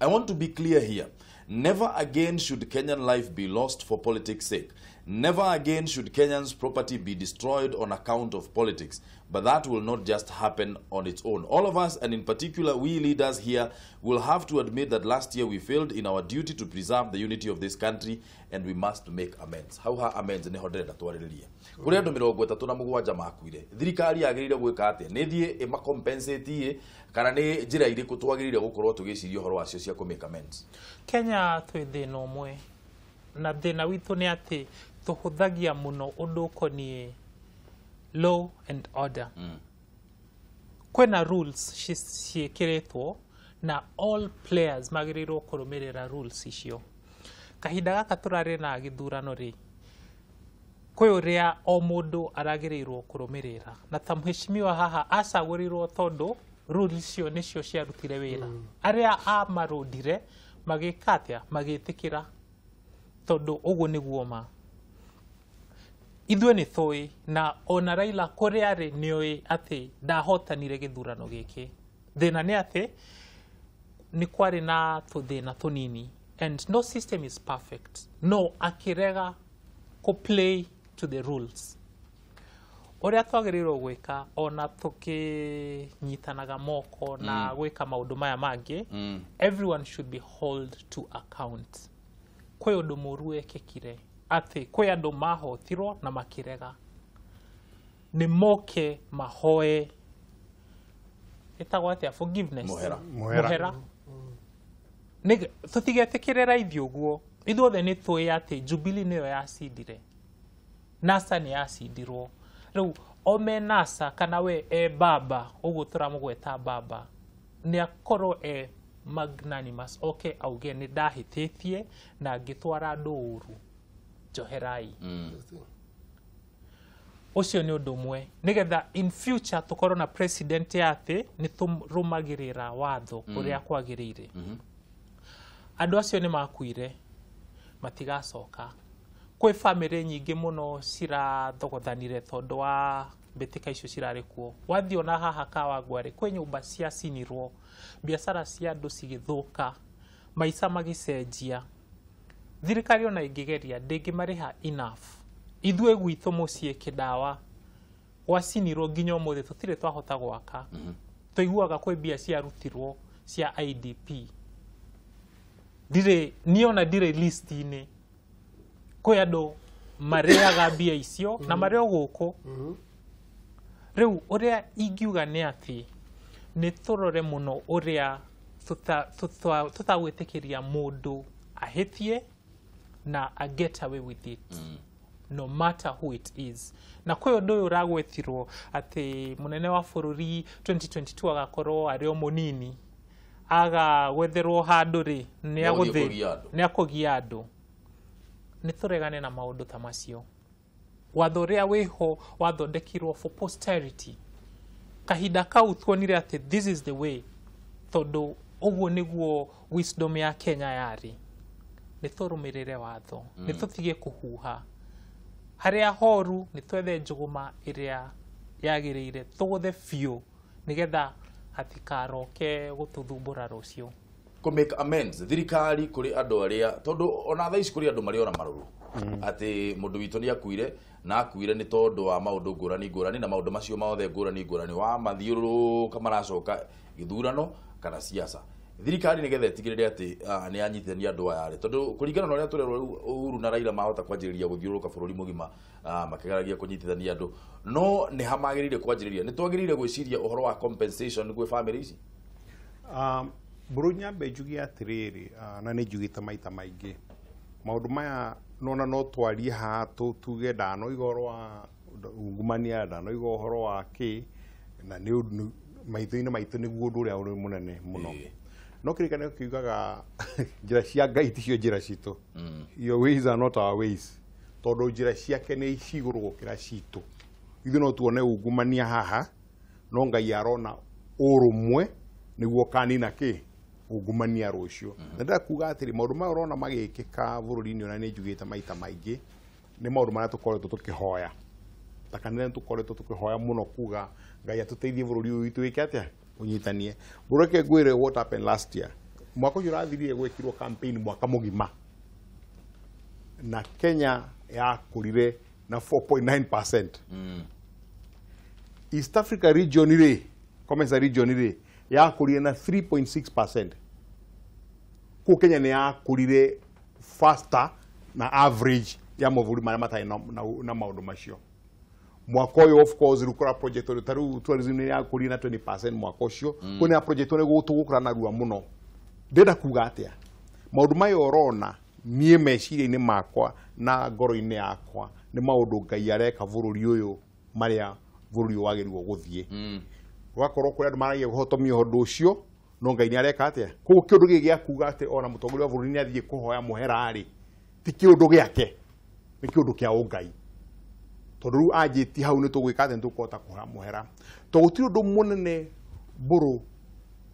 I want to be clear here. Never again should Kenyan life be lost for politics' sake. Never again should Kenyans' property be destroyed on account of politics. But that will not just happen on its own. All of us, and in particular we leaders here, will have to admit that last year we failed in our duty to preserve the unity of this country, and we must make amends. How ha amends nĩ ho ndĩrenda twarĩrĩrie. Kũrĩ andũ 37 makuire. Thirikari yagĩrĩire gwĩka atĩa? Nĩ thiĩ ĩmacompensate kana nĩ njĩra irĩkũ twagĩrĩire gũkorwo tũgĩciria ũhoro wacio cia kũ make amends? Kenya twĩ thĩna ũmwe na thĩna witũ nĩ atĩ tũhũthagia mũno ũndũ ũkoniĩ law and order. Kwĩna rules ciĩkĩrĩtwo na all players magĩrĩirwo kũrũmĩrĩra rules icio. Kahinda gaka tũrarĩ na gĩthurano rĩ, kwĩ ũrĩa o mũndũ aragĩrĩirwo kũrũmĩrĩra na ta mheshimiwa haha acagũrirwo tondũ rules icio nĩcio ciarutire wĩra. Arĩa amarũndire magĩka atĩa? Magĩtĩkĩra tondũ ũguo nĩguo ma. Ithuĩ nĩ tũĩ na ona Raila kũrĩa arĩ nĩoĩ atĩ ndahotanire gĩthurano gĩkĩ. Thĩna nĩ atĩ nĩ kwarĩ na tũthĩna tũnini and no system is perfect. No akĩrega kũ play to the rules. Ũrĩa twagĩrĩirwo gwĩka ona tũkĩnyitanaga moko na gwĩka maũndũ maya mangĩ, everyone should be held to account. Kwĩ ũndũ mũru wekĩkire atĩ kwĩ andũ mahotirwo na makĩrega, nĩ moke mahoe ĩtagwo atĩa, forgiveness, Mũhera. Tũtigetĩkĩre raithi ũguo. Ithuothe nĩ tũĩ atĩ Jubilee nĩyo yacindire, NASA nĩ yacindirwo. Rĩu ome NASA kana we e baba ũguo tũramũgweta baba, nĩ akorwo e magnanimous, oke auge nĩ ndahĩtĩtie na ngĩtwara andũ ũru, njoherai. Ũcio nĩ ũndũ ũmwe, nĩgetha in future tũkorwo na president ya atĩ nĩ tũrũmagĩrĩra watho ũrĩa kwagĩrĩire. Andũ acio nĩ makuire, matigacoka. Kwĩ bamĩrĩ nyingĩ mũno cirathogothanire tondũ wa mbĩtĩka icio cirarĩ kuo. Wathiĩ ona haha Kawangware kwĩ nyũmba ciacinirwo, biacara cia andũ cigĩthũka, maica magĩcenjia. Thirikari ona ĩngĩgeria ndĩngĩmarĩha enough. Ithuĩ gwitũ mũciĩ Kĩdawa gwacinirwo nginya ũmũthĩ tũtirĩ twahota gwaka. Tũiguaga kwĩ mbia ciarutirwo cia IDP. Ndirĩ niĩ ona ndirĩ list-inĩ. Kwĩ andũ marĩaga mbia icio na marĩ o gũkũ. Rĩu ũrĩa ingiuga nĩ atĩ nĩ tũrore mũno ũrĩa tũtagwĩtĩkĩria mũndũ ahĩtie na a get away with it, no matter who it is. Na kwĩ ũndũ ũyũ ũragwetirwo atĩ mũnene wa bũrũri 2022 agakorwo arĩ o mũnini, aga gwetherwo handũ rĩ, nĩ akũgia andũ. Nĩ tũregane na maũndũ ta macio. Watho ũrĩa wĩho wathondekirwo for posterity. Kahinda kau tuonire atĩ this is the way, tondũ ũguo nĩguo wisdom ya Kenya yarĩ. Nĩ tũrũmĩrĩre watho, nĩ tũtige kũhuha. Harĩa horu nĩ twethe njũgũma ĩrĩa yagĩrĩire, tũgũthe biũ nĩgetha hatikaroke gũtũthumbũra rũciũ. Kũ make amends thirikari kũrĩ andũ arĩa, tondũ ona thaa ici kũrĩ andũ marĩ ona marũrũ atĩ mũndũ witũ nĩ akuire na akuire nĩ tondũ wa maũndũ ngũrani ngũrani, na maũndũ macio mothe ngũrani ngũrani wa mathiũrũrũka maracoka gĩthurano kana siasa. Thirikari nĩgetha ĩtigĩrĩre atĩ nĩ yanyitithania andũ aya rĩ, tondũ kũringana na ũrĩa tũrerwo rĩu Uhuru na Raila mahota kwanjĩrĩria gũthiũrũrũka bũrũri mũgima makĩgeragia kũnyitithania andũ, no nĩ ha magĩrĩire kwanjĩrĩria? Nĩ twagĩrĩire gwĩciria ũhoro wa compensation gwĩ famĩlĩ ici? Mbũrũ nyambe njuge atĩrĩrĩ, na nĩ njugĩte maita maingĩ maũndũ maya nona no twarie haha tuge ndanoiga ũhoro wa ungumania, ndanoiga ũhoro wa kĩ, na nĩ maitho-inĩ maitũ nĩguo ũndũ ũrĩa ũrĩ mũnene mũno. No kĩrĩkanĩro kiugaga njĩra cia Ngai ticio njĩra citũ. Your ways are not our ways. Tondũ njĩra ciake nĩ cigũrũ gũkĩra citũ. Ithuĩ no tuone ungumania haha, no Ngai arona ũrũmwe nĩguo kanina kĩ ungumania rũciũ. Na ndĩrenda kuga atĩrĩ, maũndũ maya ũrona magĩkĩka bũrũri-inĩ, ona nĩ njugĩte maita maingĩ, nĩ maũndũ marĩa tũkoretwo tũkĩhoya. Ta kanitha nĩ tũkoretwo tũkĩhoya mũno kuga Ngai atũteithie bũrũri ũyũ witũ wĩke atĩa, ũnyitanie. Reke ngwĩre what happened last year. Mwaka ũcio ũrathirire gwĩkirwo campaign mwaka mũgima, na Kenya yakũrire na 4.9%. East Africa region rĩ, COMESA region rĩ, yakũrire na 3.6%. Kũu Kenya nĩ yakũrire faster na average ya mabũrũri marĩa matarĩ na maũndũ macio. Mwaka ũyũ of course rĩu kũra project ũrĩa ta rĩu tourism nĩ yakũrire na 20% mwaka ũcio. Kwĩna project ũrĩa tũgũkũra narua mũno. Ndĩrenda kuga atĩa, maũndũ maya ũrona niĩ meciria-inĩ makwa na ngoro-inĩ yakwa nĩ maũndũ Ngai areka bũrũri ũyũ marĩa bũrũri ũyũ wagĩrĩirwo gũthiĩ. Gũgakorwo kũrĩ andũ maragia kũhotomia ũndũ ũcio, no Ngai nĩ areka atĩa. Koguo kĩũndũ gĩkĩ gĩa kuga atĩ ona mũtongoria wa bũrũri nĩ athiĩ kũhoya mũhera rĩ, ti kĩũndũ gĩake, nĩ kĩũndũ kĩa ũngai. Tondũ rĩu anjĩtie hau nĩ tũgwĩka atĩ nĩ tũkũhota kũhoya mũhera. Tondũ gũtirĩ ũndũ mũnene mbũrũ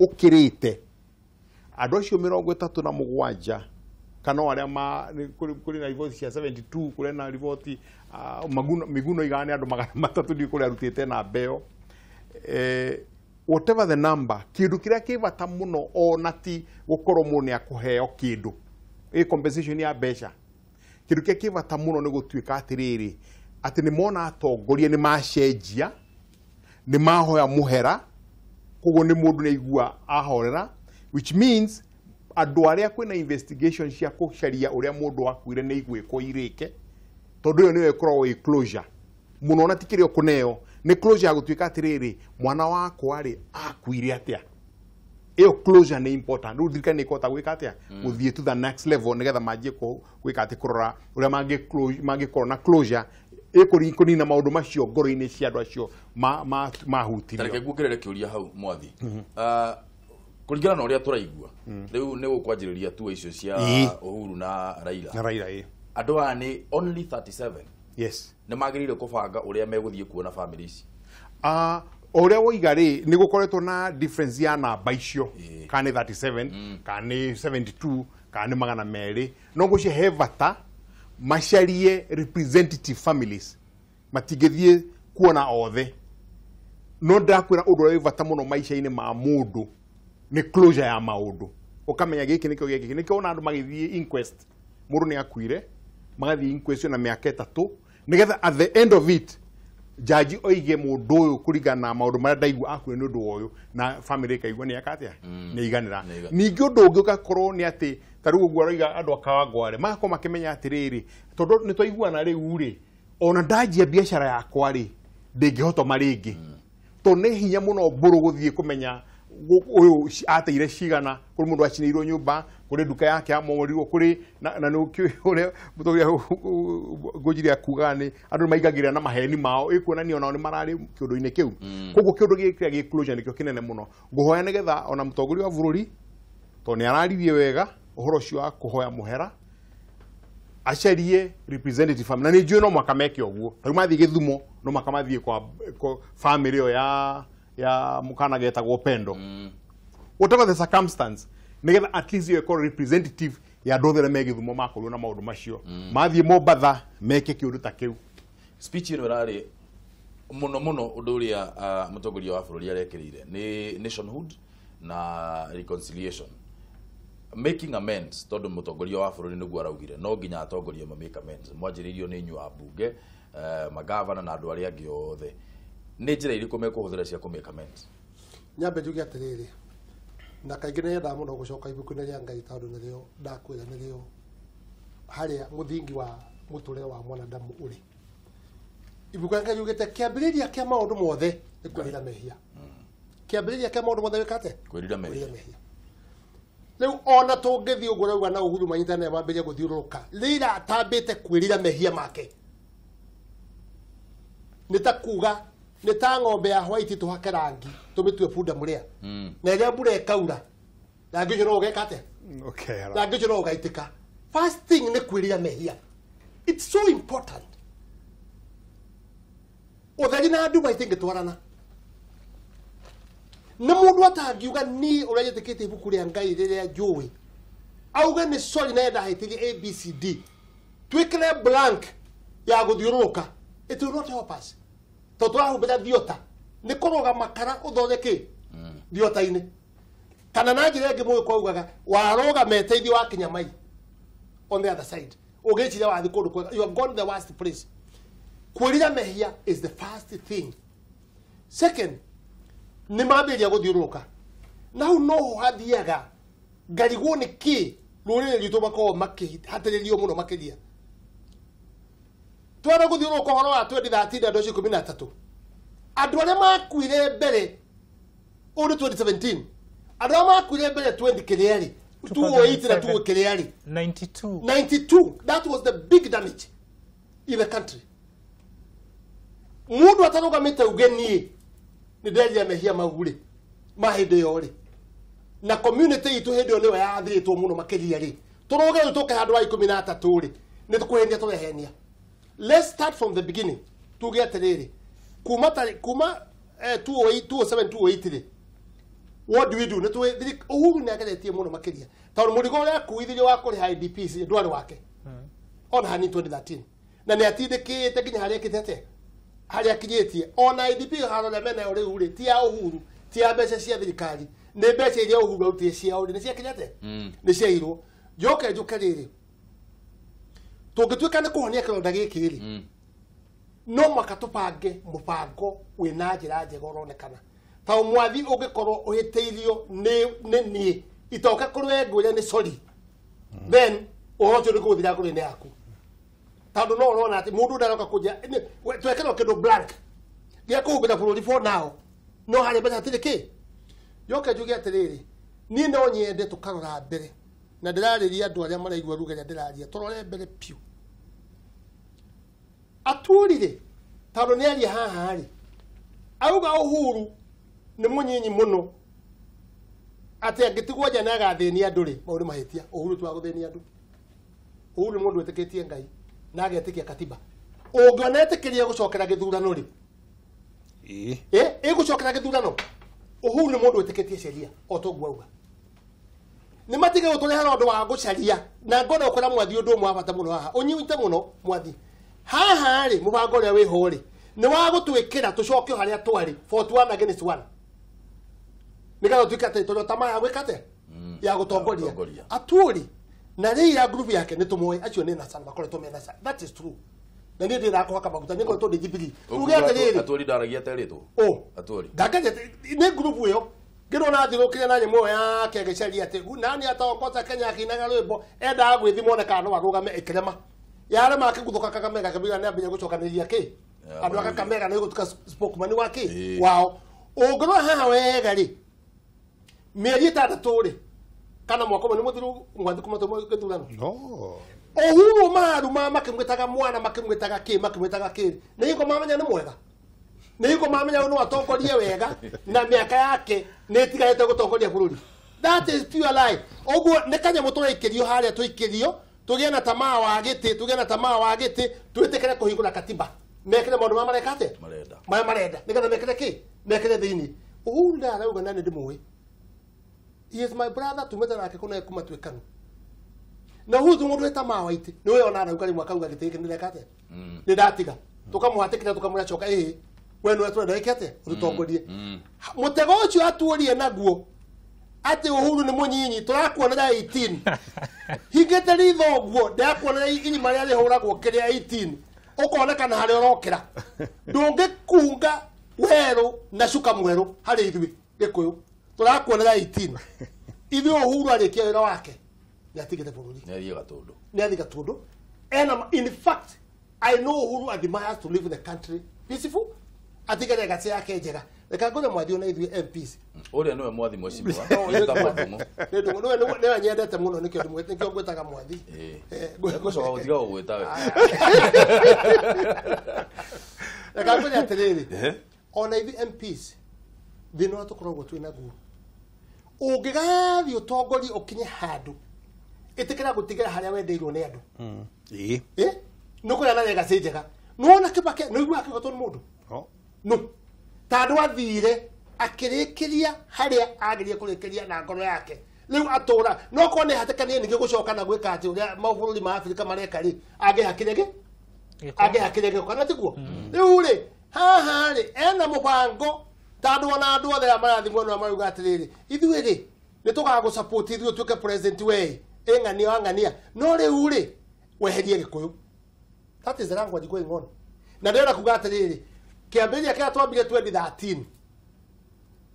ũkĩrĩte andũ acio 37 kana o arĩa kũrĩ na riboti cia 72, kũrĩ na riboti miguno igana nĩ andũ 300 ndiũĩ kũrĩa arutĩte namba ĩyo. Whatever the number, kĩndũ kĩrĩa kĩ bata mũno ona ti gũkorwo mũndũ nĩ akũheo kĩndũ, ĩ compensation ya mbeca. Kĩndũ kĩrĩa kĩ bata mũno nĩ gũtuĩka atĩrĩrĩ, atĩ nĩ mona atongoria nĩ macenjia nĩ mahoya mũhera koguo nĩ mũndũ nĩ aigua ahorera, which means andũ arĩa kwĩna investigation cia kũcaria ũrĩa mũndũ akuire nĩ igwĩkwo irĩke, tondũ ĩyo nĩyo ĩkoragwo ĩ closure mũno, na ti kĩrĩa ũkũneo nĩ closure ya gũtuĩka atĩrĩrĩ mwana wakwa rĩ akuire atĩa. Ĩyo closure nĩ important. Rĩu thirikari nĩ ĩkũhota gwĩka atĩa gũthiĩ to the next level nĩgetha manjie gwĩka atĩ kũrora ũrĩa mangĩkorwo na closure ĩkũnina maũndũ macio ngoro-inĩ cia andũ acio mahutirio. Tareke nguongerere kĩũria hau mwathi. Kũringana na ũrĩa tũraigua rĩu nĩ gũkwanjĩrĩria tua icio cia Uhuru na Raila. Na Raila ĩ. Andũ aya nĩ only 37. Yes. Nĩ magĩrĩire kũbanga ũrĩa megũthiĩ kuona family ici. Ũrĩa woiga rĩ nĩ gũkoretwo na difference ya namba icio, kana nĩ 37 kana nĩ 72 kana nĩ 200, no ngwĩciria he bata macarie representative families, matingĩthiĩ kuona othe. No ndakwĩra ũndũ ũrĩa wĩ bata mũno maica-inĩ ma mũndũ nĩ closure ya maũndũ, ũkamenya gĩkĩ nĩkĩo gĩkĩ nĩkĩo ona andũ magĩthiĩ inquest, mũndũ nĩ akuire magathiĩ inquest na mĩaka 3 nĩgetha at the end of it jaji oige mũndũ ũyũ kũringana na maũndũ marĩa ndaigua akuire nĩ ũndũ wa ũyũ, na family ĩkaigua nĩ eka atĩa nĩ iganĩra. Ningĩ ũndũ ũngĩ ũgakorwo nĩ atĩ ta rĩu ũguo aroiga andũ a Kawangware magakorwo makĩmenya atĩrĩrĩ, tondũ nĩ twaiguana rĩu rĩ, ona ndanjia biacara yakwa rĩ ndĩngĩhotoma rĩngĩ, tondũ nĩ hinya mũno mbũrũ gũthiĩ kũmenya ũyũ ateire cigana, kũrĩ mũndũ acinĩirwo nyũmba, kũrĩ nduka yake yamomorirwo, kũrĩ na nĩ ũrĩa mũtongoria Ngũnjiri akugaga nĩ andũ nĩ maingagĩrĩra na maheni mao, ĩkuonania onao nĩ mararĩ kĩũndũ-inĩ kĩu. Koguo kĩũndũ gĩkĩ kĩrĩa gĩ closure nĩkĩo kĩnene mũno. Ngũhoya nĩgetha ona mũtongoria wa bũrũri tondũ nĩ araririe wega ũhoro ũcio wa kũhoya mũhera, acarie representative family, na nĩ njũĩ no mũhaka meke ũguo. Ta rĩu mathiĩ Gĩthumo no mũhaka mathiĩ kwa family ĩyo ya mukana getagwo Pendo. Whatever the circumstance, nĩgetha at least ĩyo ĩkorwo representative ya andũ othe arĩa me Gĩthumo makorirwo na maũndũ macio, mathiĩ Mombatha meke kĩũndũ ta kĩu. Speech ĩno ĩrarĩ mũno mũno ũndũ ũrĩa mũtongoria wa bũrũri arekĩrĩire nĩ nationhood na reconciliation, making amends, tondũ mũtongoria wa bũrũri nĩguo araugire no nginya atongoria ma make amends, mwanjĩrĩirio nĩ inyuĩ ambunge, magavana na andũ arĩa angĩ othe. Nĩ njĩra irĩkũ mekũhũthĩra cia kũ make amends? Nyambe njuge atĩrĩrĩ, na kaingĩ nĩ nyendaga mũno gũcoka ibuku-inĩ rĩa Ngai tondũ nĩrĩo ndakwĩra nĩrĩo harĩa mũthingi wa mũtũrĩre wa mwanadamu ũrĩ. Ibuku rĩa Ngai riugĩte kĩambĩrĩria kĩa maũndũ mothe nĩ kwĩrira mehia. Kĩambĩrĩria kĩa maũndũ mothe wĩka atĩa? Kwĩrira mehia. Rĩu ona tũngĩthiĩ ũguo rauga na Uhuru manyitanĩre mambĩrĩrie gũthiũrũrũka, Raila atambĩte kwĩrira mehia make nĩ ta kuga nĩ ta ng'ombe ya white tũhake rangi tũmĩtue bunda mũrĩa, na rĩrĩa mbura ĩkaura rangi ũcio no ũgeka atĩa? Rangi ũcio no ũgaitĩka. First thing nĩ kwĩrira mehia, it's so important. Ũtheri na nduma itingĩtwarana. Nĩ mũndũ atangiuga niĩ ũrĩa njĩtĩkĩtie ibuku rĩa Ngai rĩrĩa njũĩ auge nĩ sorry na ndahĩtirie ABCD, twĩkĩre blank ya gũthiũrũrũka, it will not help us. Tondũ tũrahumbĩra thiota nĩ kũrũga makara ũthondeke thiota-inĩ, kana na njĩra ĩngĩ mũgĩkũyũ augaga warũga meteithio wa kinyamai on the other side, ũgĩciria wathiĩ kũndũ kwega, you have gone the worst place. Kwĩrira mehia is the first thing. Second, nĩ mambĩrĩria gũthiũrũrũka na hau noho hathiaga ngarigwo nĩ kĩ rũrĩrĩ rwitũ makoragwo makĩhatĩrĩrio mũno makĩria. Twara gũthiũrũrũka ũhoro wa 2013 andũ acio 13 andũ arĩa makuire mbere ũndũ 2017 andũ arĩa makuire mbere 20 kĩrĩa rĩ 2008 na 2 kĩrĩa rĩ 92, that was the big damage in the country. Mũndũ atarũgamĩte uge niĩ nĩ nderia mehia mau rĩ ma hĩndĩ ĩyo rĩ, na community itũ hĩndĩ ĩyo nĩyo yathirĩtwo mũno makĩria rĩ, tũrũge rĩu tũke handũ ha 13 rĩ, nĩ tũkũhenia tũrehenia. Let's start from the beginning. Tuge atĩrĩrĩ, kuma 2008 2007 2008 rĩ, what do we do? Nĩ tũĩ Uhuru nĩ ageretie mũno makĩria tondũ mũrigo ũrĩa akuithirio wa kũrĩha IDPs ndwarĩ wake ona hanini 2013, na nĩ atindĩkĩte nginya harĩa ekĩte atĩa, harĩa akinyĩtie. Ona IDP harĩa menayo rĩu rĩ ti ya Uhuru, ti ya mbeca cia thirikari, nĩ mbeca iria Uhuru arutire ciao rĩ nĩ ciakinya atĩa, nĩ ciairwo. Njoke njũke rĩrĩ, tũngĩtuĩka nĩ kũhonia kĩronda gĩkĩ rĩ, No mwaka tũbange mũbango wĩna njĩra njega ũronekana. Ta mwathi ũngĩkorwo ũhĩtĩirio nĩ niĩ itoke kũrĩ we ngwĩre nĩ sorry. Then ũhoro ũcio nĩkũgũthira ngoro-inĩ yaku. Tondũ no ũrona atĩ mũndũ ndaroka kũnjĩra twekĩrwo kĩndũ blank gĩa kũhumbĩra bũrũri for now no harĩ mbeca hatirĩ kĩ. Njoke njuge atĩrĩrĩ, niĩ no nyende tũkarora mbere na ndĩrarĩria andũ arĩa maraigua ruga ĩrĩa ndĩraria tũrore mbere piũ. Aturi rĩ, tondũ nĩ aria haha rĩ, auga Uhuru nĩ mũnyinyi mũno atĩ angĩtigwo nja nĩ agathĩnia andũ rĩ, mau nĩ mahĩtia. Uhuru ti wa gũthĩnia andũ. Uhuru nĩ mũndũ wĩtĩkĩtie Ngai na agetĩkia katiba. Ũngĩona etĩkĩrie gũcokera gĩthurano rĩ, ĩgũcokera gĩthurano. Uhuru nĩ mũndũ wĩtĩkĩtie sheria o ta ũguo auga. Nĩ matige gũtũrehera ũndũ wa gũcaria na ngona ũkora mwathi ũndũ ũmwe wa bata mũno haha ũnyite mũno mwathi haha rĩ, mũbango ũrĩa wĩho rĩ nĩ wa gũtwĩkĩra tũcoke harĩa twarĩ 41 against 1 nĩgetha ũtuĩke atĩ tondũ tamaa ya gwĩka atĩa ya gũtongoria Aturi na rĩu group yake nĩ tũmoĩ acio nĩ NASA makoretwo me NASA, that is true. Na niĩ ndĩrakũhaka maguta nĩ ngoretwo ndĩ Jubilee. Tuge atĩrĩrĩ, Aturi ndaragia terĩtwo Aturi ndakaria nĩ group ĩyo ngĩrona athirũkire na nyamũ ĩyo yake agĩcaria atĩ nani atongoria Kenya akĩinaga rwĩmbo endaga gwĩthimwo one kana no arũgame ĩkĩrema yarema akĩguthũka Kakamega akĩmwĩra nĩambĩrĩria gũcokanĩrĩria kĩ andũ a Kakamega nĩ gũtuĩka spokesman wa kĩ wao. Ũngĩrora haha wega rĩ, mĩeri ĩtandatũ rĩ kana mwaka ũmwe nĩ mũthiru mwathi kuma gĩthurano. Uhuru maruma makĩmwĩtaga mwana makĩmwĩtaga kĩ makĩmwĩtaga kĩ nĩ hingo mamenya nĩ mwega, nĩ hingo mamenya ũyũ no atongorie wega na mĩaka yake nĩ ĩtigarĩte gũtongoria bũrũri. That is pure lie. Ũguo nĩ kanyamũ tũraikĩrio harĩa tũikĩrio tũgĩe na tamaa wa gĩtĩ, tũgĩe na tamaa wa gĩtĩ, twĩtĩkĩre kũhingũra katiba mekĩre maũndũ marĩa mareka atĩa marĩa marenda nĩgetha mekĩre kĩ mekĩre thĩinĩ. Uhuru ndarauga na nĩ ndĩmũĩ, he is my brother, tumĩte nake kũna kuma twĩ KANU. Na Uhuru ti mũndũ wĩ tamaa wa itĩ, nĩwe ona arauga rĩmwe akauga gĩtĩ gĩkĩ nĩndeka atĩa nĩ ndatiga, tũkamũhatĩkĩra tũkamwĩra coka ĩĩ we nĩwe tũrenda wĩke atĩa ũtũtongorie. Mũtego ũcio atuorie naguo atĩ Uhuru nĩ mũnyinyi tũrakuonera 18 hingĩte ritho ũguo ndĩrakuonera irima rĩrĩa rĩhũragwo kĩrĩa 18 ũkonekana harĩa ũrokĩra. Ndũngĩkunga werũ na cuka mwerũ harĩ ithuĩ Gĩkũyũ tũrakuonera 18. Ithuĩ Uhuru arĩkia wĩra wake nĩ atigĩte bũrũri, nĩ athiĩ Gatũndũ. Ena in fact I know Uhuru admires to live in the country peaceful, atige legacy yake njega. Reke ngũre mwathi ona ithuĩ MPs ũrĩa nĩwe mwathi mheshimiwa nĩwe nyendete mũno nĩkĩo ngwĩtaga mwathi. Ngũcoka gũtiga gũgwĩta we. Reke ngwĩre atĩrĩrĩ, ona ithuĩ MPs thĩna ũrĩa tũkoragwo twĩ naguo, ũngĩgathiĩ ũtongorie ũkinye handũ ĩtĩkĩra gũtigĩra harĩa wendeirwo nĩ andũ. Nĩ ũkũgĩa na legacy njega. Nĩwona Kibaki nĩ ũiguaga akĩgwetwo nĩ mũndũ? No. Tondũ athire akĩrĩkĩria harĩa agĩrĩire kũrĩkĩria na ngoro yake. Rĩu atũra no korwo nĩ hatĩkanie ningĩ gũcoka na gwĩka atĩ ũrĩa mabũrũri ma Afrika mareka rĩ, angĩhakire gĩ? Angĩhakire gĩko kana tiguo? Rĩu rĩ, haha rĩ, ena mũbango tondũ ona andũ othe arĩa marathiĩ mwena ũrĩa marauga atĩrĩrĩ, ithuĩ rĩ, nĩ tũgagũ-support ithuĩ ũtuĩke president we, ĩng'ania wa ng'ania. No rĩu rĩ, weherie Gĩkũyũ. That is the language going on. Na ndĩrenda kuga atĩrĩrĩ, kĩambĩrĩria kĩrĩa twambire 2013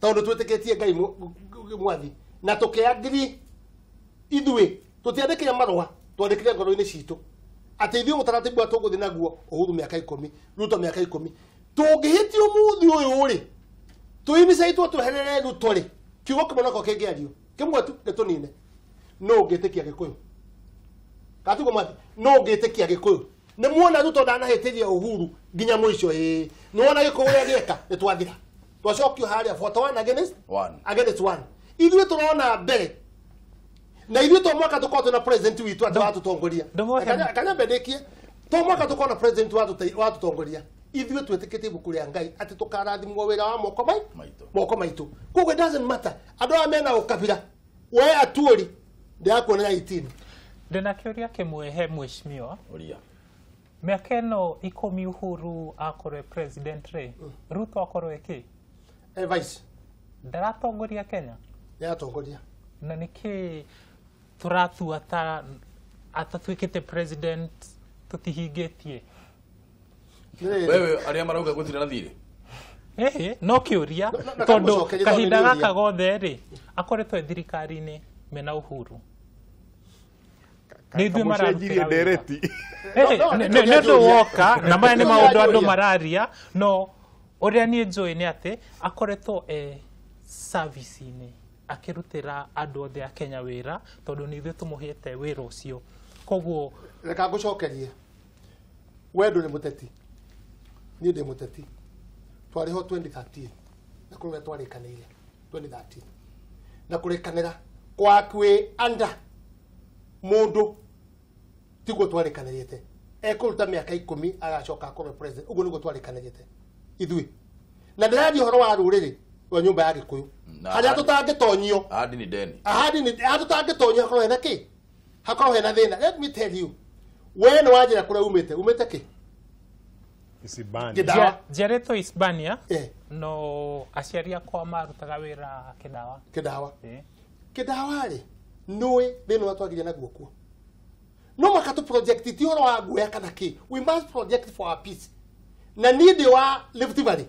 tondũ twĩtĩkĩtie Ngai mwathi na tũkĩangiri ithuĩ tũtiandĩkire marũa, twandĩkire ngoro-inĩ citũ atĩ ithuĩ mũtaratĩbu ũrĩa tũgũthiĩ naguo Uhuru mĩaka 10, Ruto mĩaka 10, tũngĩhĩtia ũmũthĩ ũyũ rĩ, tũimicaitwo tweherere Ruto rĩ, kiugo kĩmwe noko kĩngĩario kĩmwe tu gĩtũnine. No ũngĩtĩkia Gĩkũyũ katiguo mwathi, no ũngĩtĩkia Gĩkũyũ nĩ muona Ruto ndanahĩtĩria Uhuru nginya mũico ĩĩ, nĩ wona Gĩkũyũ ũrĩa gĩeka nĩ twathira twacokio harĩa 41 against 1 against 1. Ithuĩ tũrona mbere na ithuĩ to mwaka tũkorwo twĩna president witũ atĩ watũtongoria. Kanya mbendĩkie to mwaka tũkorwo na president watũtongoria. Ithuĩ twĩtĩkĩtie ibuku rĩa Ngai atĩ tũkarathimwo wĩra wa moko moko maitũ. Koguo it doesn't matter andũ aya mena ũkabira, we Atuori ndĩrakuonera 18. Ndĩna kĩũria kĩmwe he mheshimiwa. Ũria. Mĩaka ĩno 10 Uhuru akorwo president rĩ, Ruto akorwo kĩ? Vice. Ndaratongoria Kenya? Nĩaratongoria. Na nĩkĩ tũratua ta atatuĩkĩte president tũtihingĩtie? Wewe arĩa marauga gũtirĩ na thirĩ. Ehe, no kĩũria tondũ kahinda gaka gothe rĩ akoretwo thirikari-inĩ mena Uhuru. Nĩ ithuĩ mararutĩra ndereti. Nĩ ũndũ woka na maya nĩ maũndũ andũ mararia no ũrĩa niĩ njũĩ nĩ atĩ akoretwo service-inĩ akĩrutĩra andũ othe a Kenya wĩra tondũ nĩ ithuĩ tũmũhete wĩra ũcio. Koguo reka ngũcokerie we ndũrĩ mũteti, niĩ ndĩ mũteti. Twarĩ ho 2013 na kũrĩ ũrĩa twarĩkanĩire 2013 na kũrĩkanĩra kwakwĩ anda mũndũ tiguo twarĩkanĩrĩte ekũruta mĩaka 10 agacoka akorwo president. Ũguo nĩguo twarĩkanĩrĩte ithuĩ na ndĩraria ũhoro wa rũrĩrĩ rwa nyũmba ya Gĩkũyũ harĩa tũtangĩtonyio ahadi ni deni, ahadi ni harĩa tũtangĩtonyio hakorwo hena kĩ, hakorwo hena thĩna. Let me tell you, we nĩ wanjĩra kũrĩa umĩte, umĩte kĩ? Hispania. Njiarĩtwo Hispania no aciari akwa marutaga wĩra Kĩdawa. Kĩdawa. Kĩdawa rĩ nũĩ thĩna ũrĩa twagirie naguo kuo. No mũhaka tũ project ti ũhoro wa guoya kana kĩ, we must project for our peace. Na niĩ ndĩ wa Rift Valley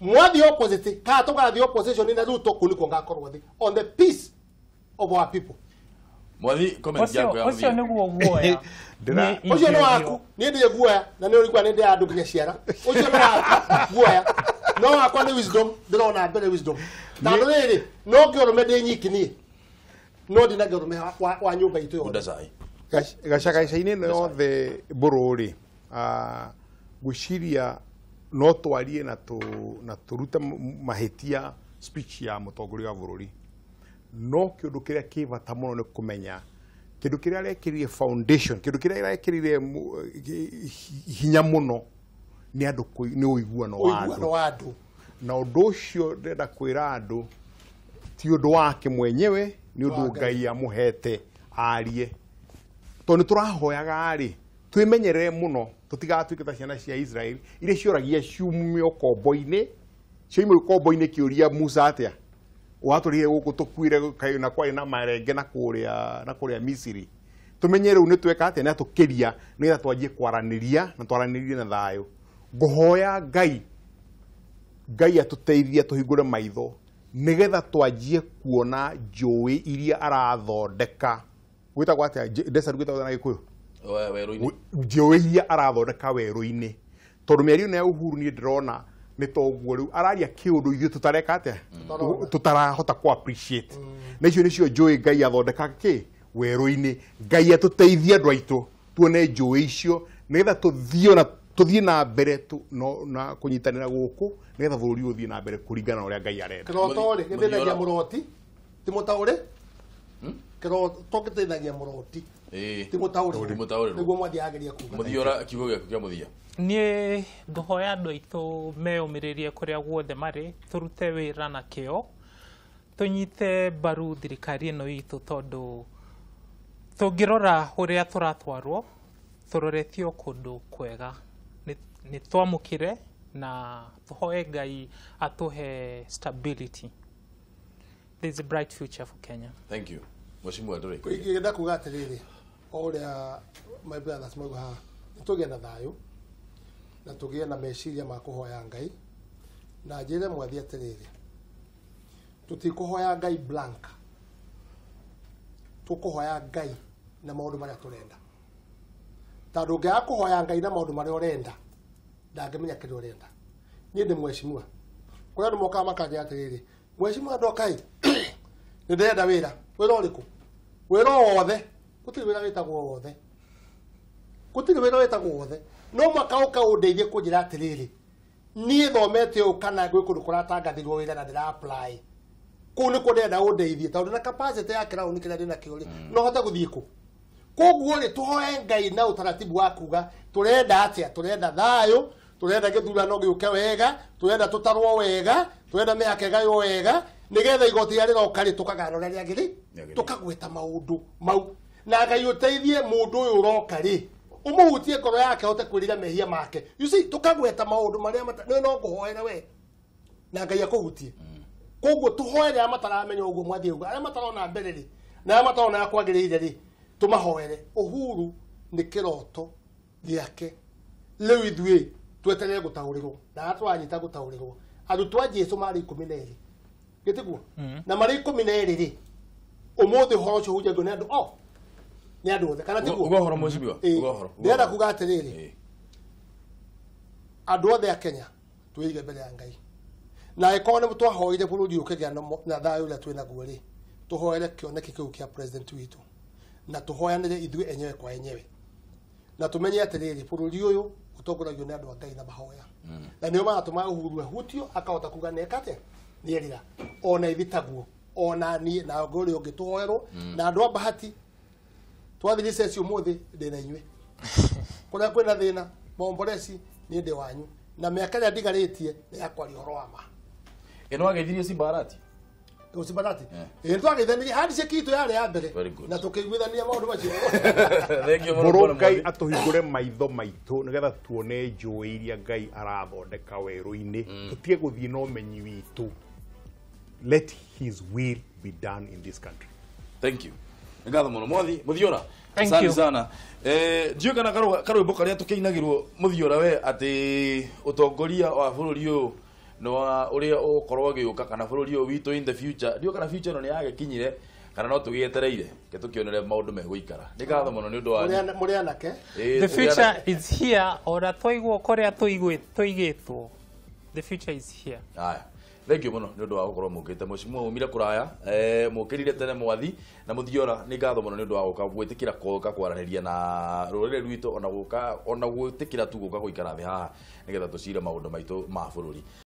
mwathiĩ opposite kana tũgathiĩ opposition na Ruto kũu nĩkuo ngakorwo thĩ on the peace of our people. Mwathi comment yako ya ũcio nĩguo guoya. Ũcio nĩ waku, niĩ ndirĩ guoya na nĩ ũrigua nĩ ndĩ andũ nginya ciara. Ũcio nĩ waku guoya, no wakwa nĩ wisdom, ndĩrona mbere wisdom. Tondũ rĩrĩ no ngĩũrũme ndĩ nyiki niĩ no ndina ngĩũrũme wa nyũmba itũ yothe. Gacagaca-inĩ ĩno yothe mbũrũ rĩ ngwĩciria no twarie na tũrute mahĩtia speech ya mũtongoria wa bũrũri. No kĩũndũ kĩrĩa kĩ bata mũno nĩ kũmenya kĩndũ kĩrĩa arekĩrire foundation, kĩndũ kĩrĩa arekĩrire hinya mũno nĩ andũ nĩ ũiguano wa andũ. Na ũndũ ũcio ndĩrenda kwĩra andũ ti ũndũ wake mwenyewe, nĩ ũndũ Ngai amũhete arie. Tondũ nĩ tũrahoyaga rĩ twĩmenyerere mũno tũtigatuĩke ta ciana cia Israel iria cioragia ciumio kombo-inĩ, cioimio kombo-inĩ kĩũria Musa atĩa watũrire gũkũ tũkuire na kwarĩ na marenge na kũrĩa Misiri. Tũmenye rĩu nĩ tweka atĩa na tũkĩria nĩgetha twanjie kwaranĩria na twaranĩrie na thayũ. Ngũhoya Ngai, Ngai atũteithie tũhingũre maitho nĩgetha twanjie kuona njũĩ iria arathondeka. Gwĩtagwo atĩa desert gwĩtagwo na Gĩkũyũ? Werũ-inĩ. Njũĩ iria arathondeka werũ-inĩ. Tondũ mĩario ĩno ya Uhuru niĩ ndĩrona nĩ toguo rĩu araria kĩũndũ ithuĩ tũtareka atĩa tũtarahota kũ appreciate. Na icio nĩcio njũĩ Ngai athondeka kĩ werũ-inĩ. Ngai atũteithie andũ aitũ tuone njũĩ icio nĩgetha tũthiĩ na mbere na kũnyitanĩra gũkũ nĩgetha bũrũri ũthiĩ na mbere kũringana na ũrĩa Ngai arenda. Kĩroto rĩ gĩthĩnagia mũroti ti mũtaũre. Kĩroto gĩthĩnagia mũroti ti mũtaũre nĩguo mwathi ageria kuga. Mũthiora kiugo gĩaku kĩa mũthia. Niĩ ngũhoya andũ aitũ meyũmĩrĩrie kũrĩa guothe marĩ, tũrute wĩra na kĩo, tũnyite mbaru thirikari ĩno itũ tondũ tũngĩrora ũrĩa tũratwarwo tũroretio kũndũ kwega. Nĩ twamũkĩre na tũhoe Ngai atũhe stability. There is a bright future for Kenya. Thank you. Mheshimiwa Ndore. Ingĩenda kuga atĩrĩrĩ, o ũrĩa my brothers mauga haha, nĩ tũgĩe na thayũ na tũgĩe na meciria ma kũhoya Ngai na njĩre mwathi atĩrĩrĩ, tũtikũhoya Ngai blank, tũkũhoya Ngai na maũndũ marĩa tũrenda. Tondũ ũngĩaga kũhoya Ngai na maũndũ marĩa ũrenda ndangĩmenya kĩrĩa ũrenda. Niĩ ndĩ mheshimiwa, kũrĩ andũ mokaga makanjĩra atĩrĩrĩ, mheshimiwa ndokai nĩ ndĩrenda wĩra. Wĩra ũrĩkũ? Wĩra o wothe. Gũtirĩ wĩra wĩtagwo wothe. Gũtirĩ wĩra wĩtagwo wothe. No mwaka ũka ũndeithie kũnjĩra atĩrĩrĩ, niĩ thomete ũũ kana gwĩ kũndũ kũratangathirwo wĩra na ndĩra apply. Kũu nĩkuo ndĩrenda ũndeithie tondũ na capacity ya kĩraũni kĩrĩa ndĩnakĩo rĩ, no hote gũthiĩ kũ. Koguo rĩ tũhoe Ngai na ũtaratibu wa kuga tũrenda atĩa, tũrenda thayũ, tũrenda gĩthurano gĩũke wega, tũrenda tũtarwo wega, tũrenda mĩhaka ĩgaywo wega, nĩgetha igoti rĩrĩa rĩroka rĩ tũkagayana ũrĩa rĩagĩrĩire, tũkagweta maũndũ mau. Na Ngai ũteithie mũndũ ũyũ ũroka rĩ ũmũhutie ngoro yake ahote kwĩrira mehia make. You see, tũkagweta maũndũ marĩa no ngũhoere we na Ngai akũhutie. Koguo tũhoere arĩa mataramenya ũguo mwathiĩ ũguo, arĩa matarona mbere rĩ na arĩa matarona kwagĩrĩire rĩ tũmahoere. Uhuru nĩ kĩroto gĩake Rĩu ithuĩ tweterere gũtaũrĩrwo na twanyita gũtaũrĩrwo arutwo a Jesu marĩ 12 gĩtiguo na marĩ 12 rĩ ũmũthĩ ũhoro ũcio ũhunjagio nĩ andũ o nĩ andũ othe kana tiguo ugo horo mheshimiwa ugo horo ndĩrenda kuga atĩrĩrĩ andũ othe a Kenya twĩige mbere ya Ngai na ĩkorwo nĩ twahoire bũrũri ũkĩgĩa na thayũ ũrĩa twĩ naguo rĩ tũhoere kĩoneki kĩu kĩa president witũ na tũhoyanĩre ithuĩ enyewe kwa enyewe na tũmenye atĩrĩrĩ bũrũri ũyũ ũtongoragio nĩ andũ a Ngai na mahoya na nĩo maratũma Uhuru ahutio akahota kuga nĩeka atĩa nĩerira ona ithi taguo ona niĩ na ũrĩa ũngĩ tũhoerwo na andũ a Bahati twathiĩ recess ũmũthĩ ndĩ na inyuĩ kũrĩa kwĩna thĩna momboreci niĩ ndĩ wanyu na mĩaka ĩrĩa ndigarĩtie nĩ ya kwaria ũhoro wa ma ĩno wageithirie Simbarati Simbarati ĩ twageithanirie handshake itũ yarĩ ya mbere na tũkĩiguithania maũndũ macio. Thank you mũno Mũrũ Ngai atũhingũre maitho maitũ nĩgetha tuone njũĩ iria Ngai arathondeka werũ-inĩ tũtige gũthiĩ na ũmenyi witũ. Let his will be done in this country. Thank you. Ngatho mũno mwathi Muthiora. Asante sana. Ndiũĩ kana karwĩmbo karĩa tũkĩinagĩrwo Muthiora we atĩ ũtongoria wa bũrũri ũyũ nĩ wa ũrĩa ũgũkorwo ũgĩũka kana bũrũri ũyũ witũ in the future. Ndiũĩ kana future ĩno nĩ yagĩkinyire kana no tũgĩetereire ke tũkĩonere maũndũ megũikara. Nĩ ngatho mũno nĩ ũndũ wa mũrĩ anake. The future is here ora twaigwo kũrĩa tũigĩtwo. The future is here. Aya. Thank you mũno nĩ ũndũ wa gũkorwo mũkĩte mheshimiwa umire kũraya mũkĩrire tene mwathi na Muthiora nĩ ngatho mũno nĩ ũndũ wa gũka gwĩtĩkĩra gũka kwaranĩria na rũrĩrĩ rwitũ ona gũka ona gwĩtĩkĩra tu gũka gũikara thĩ haha nĩgetha tũcire maũndũ maitũ ma bũrũri.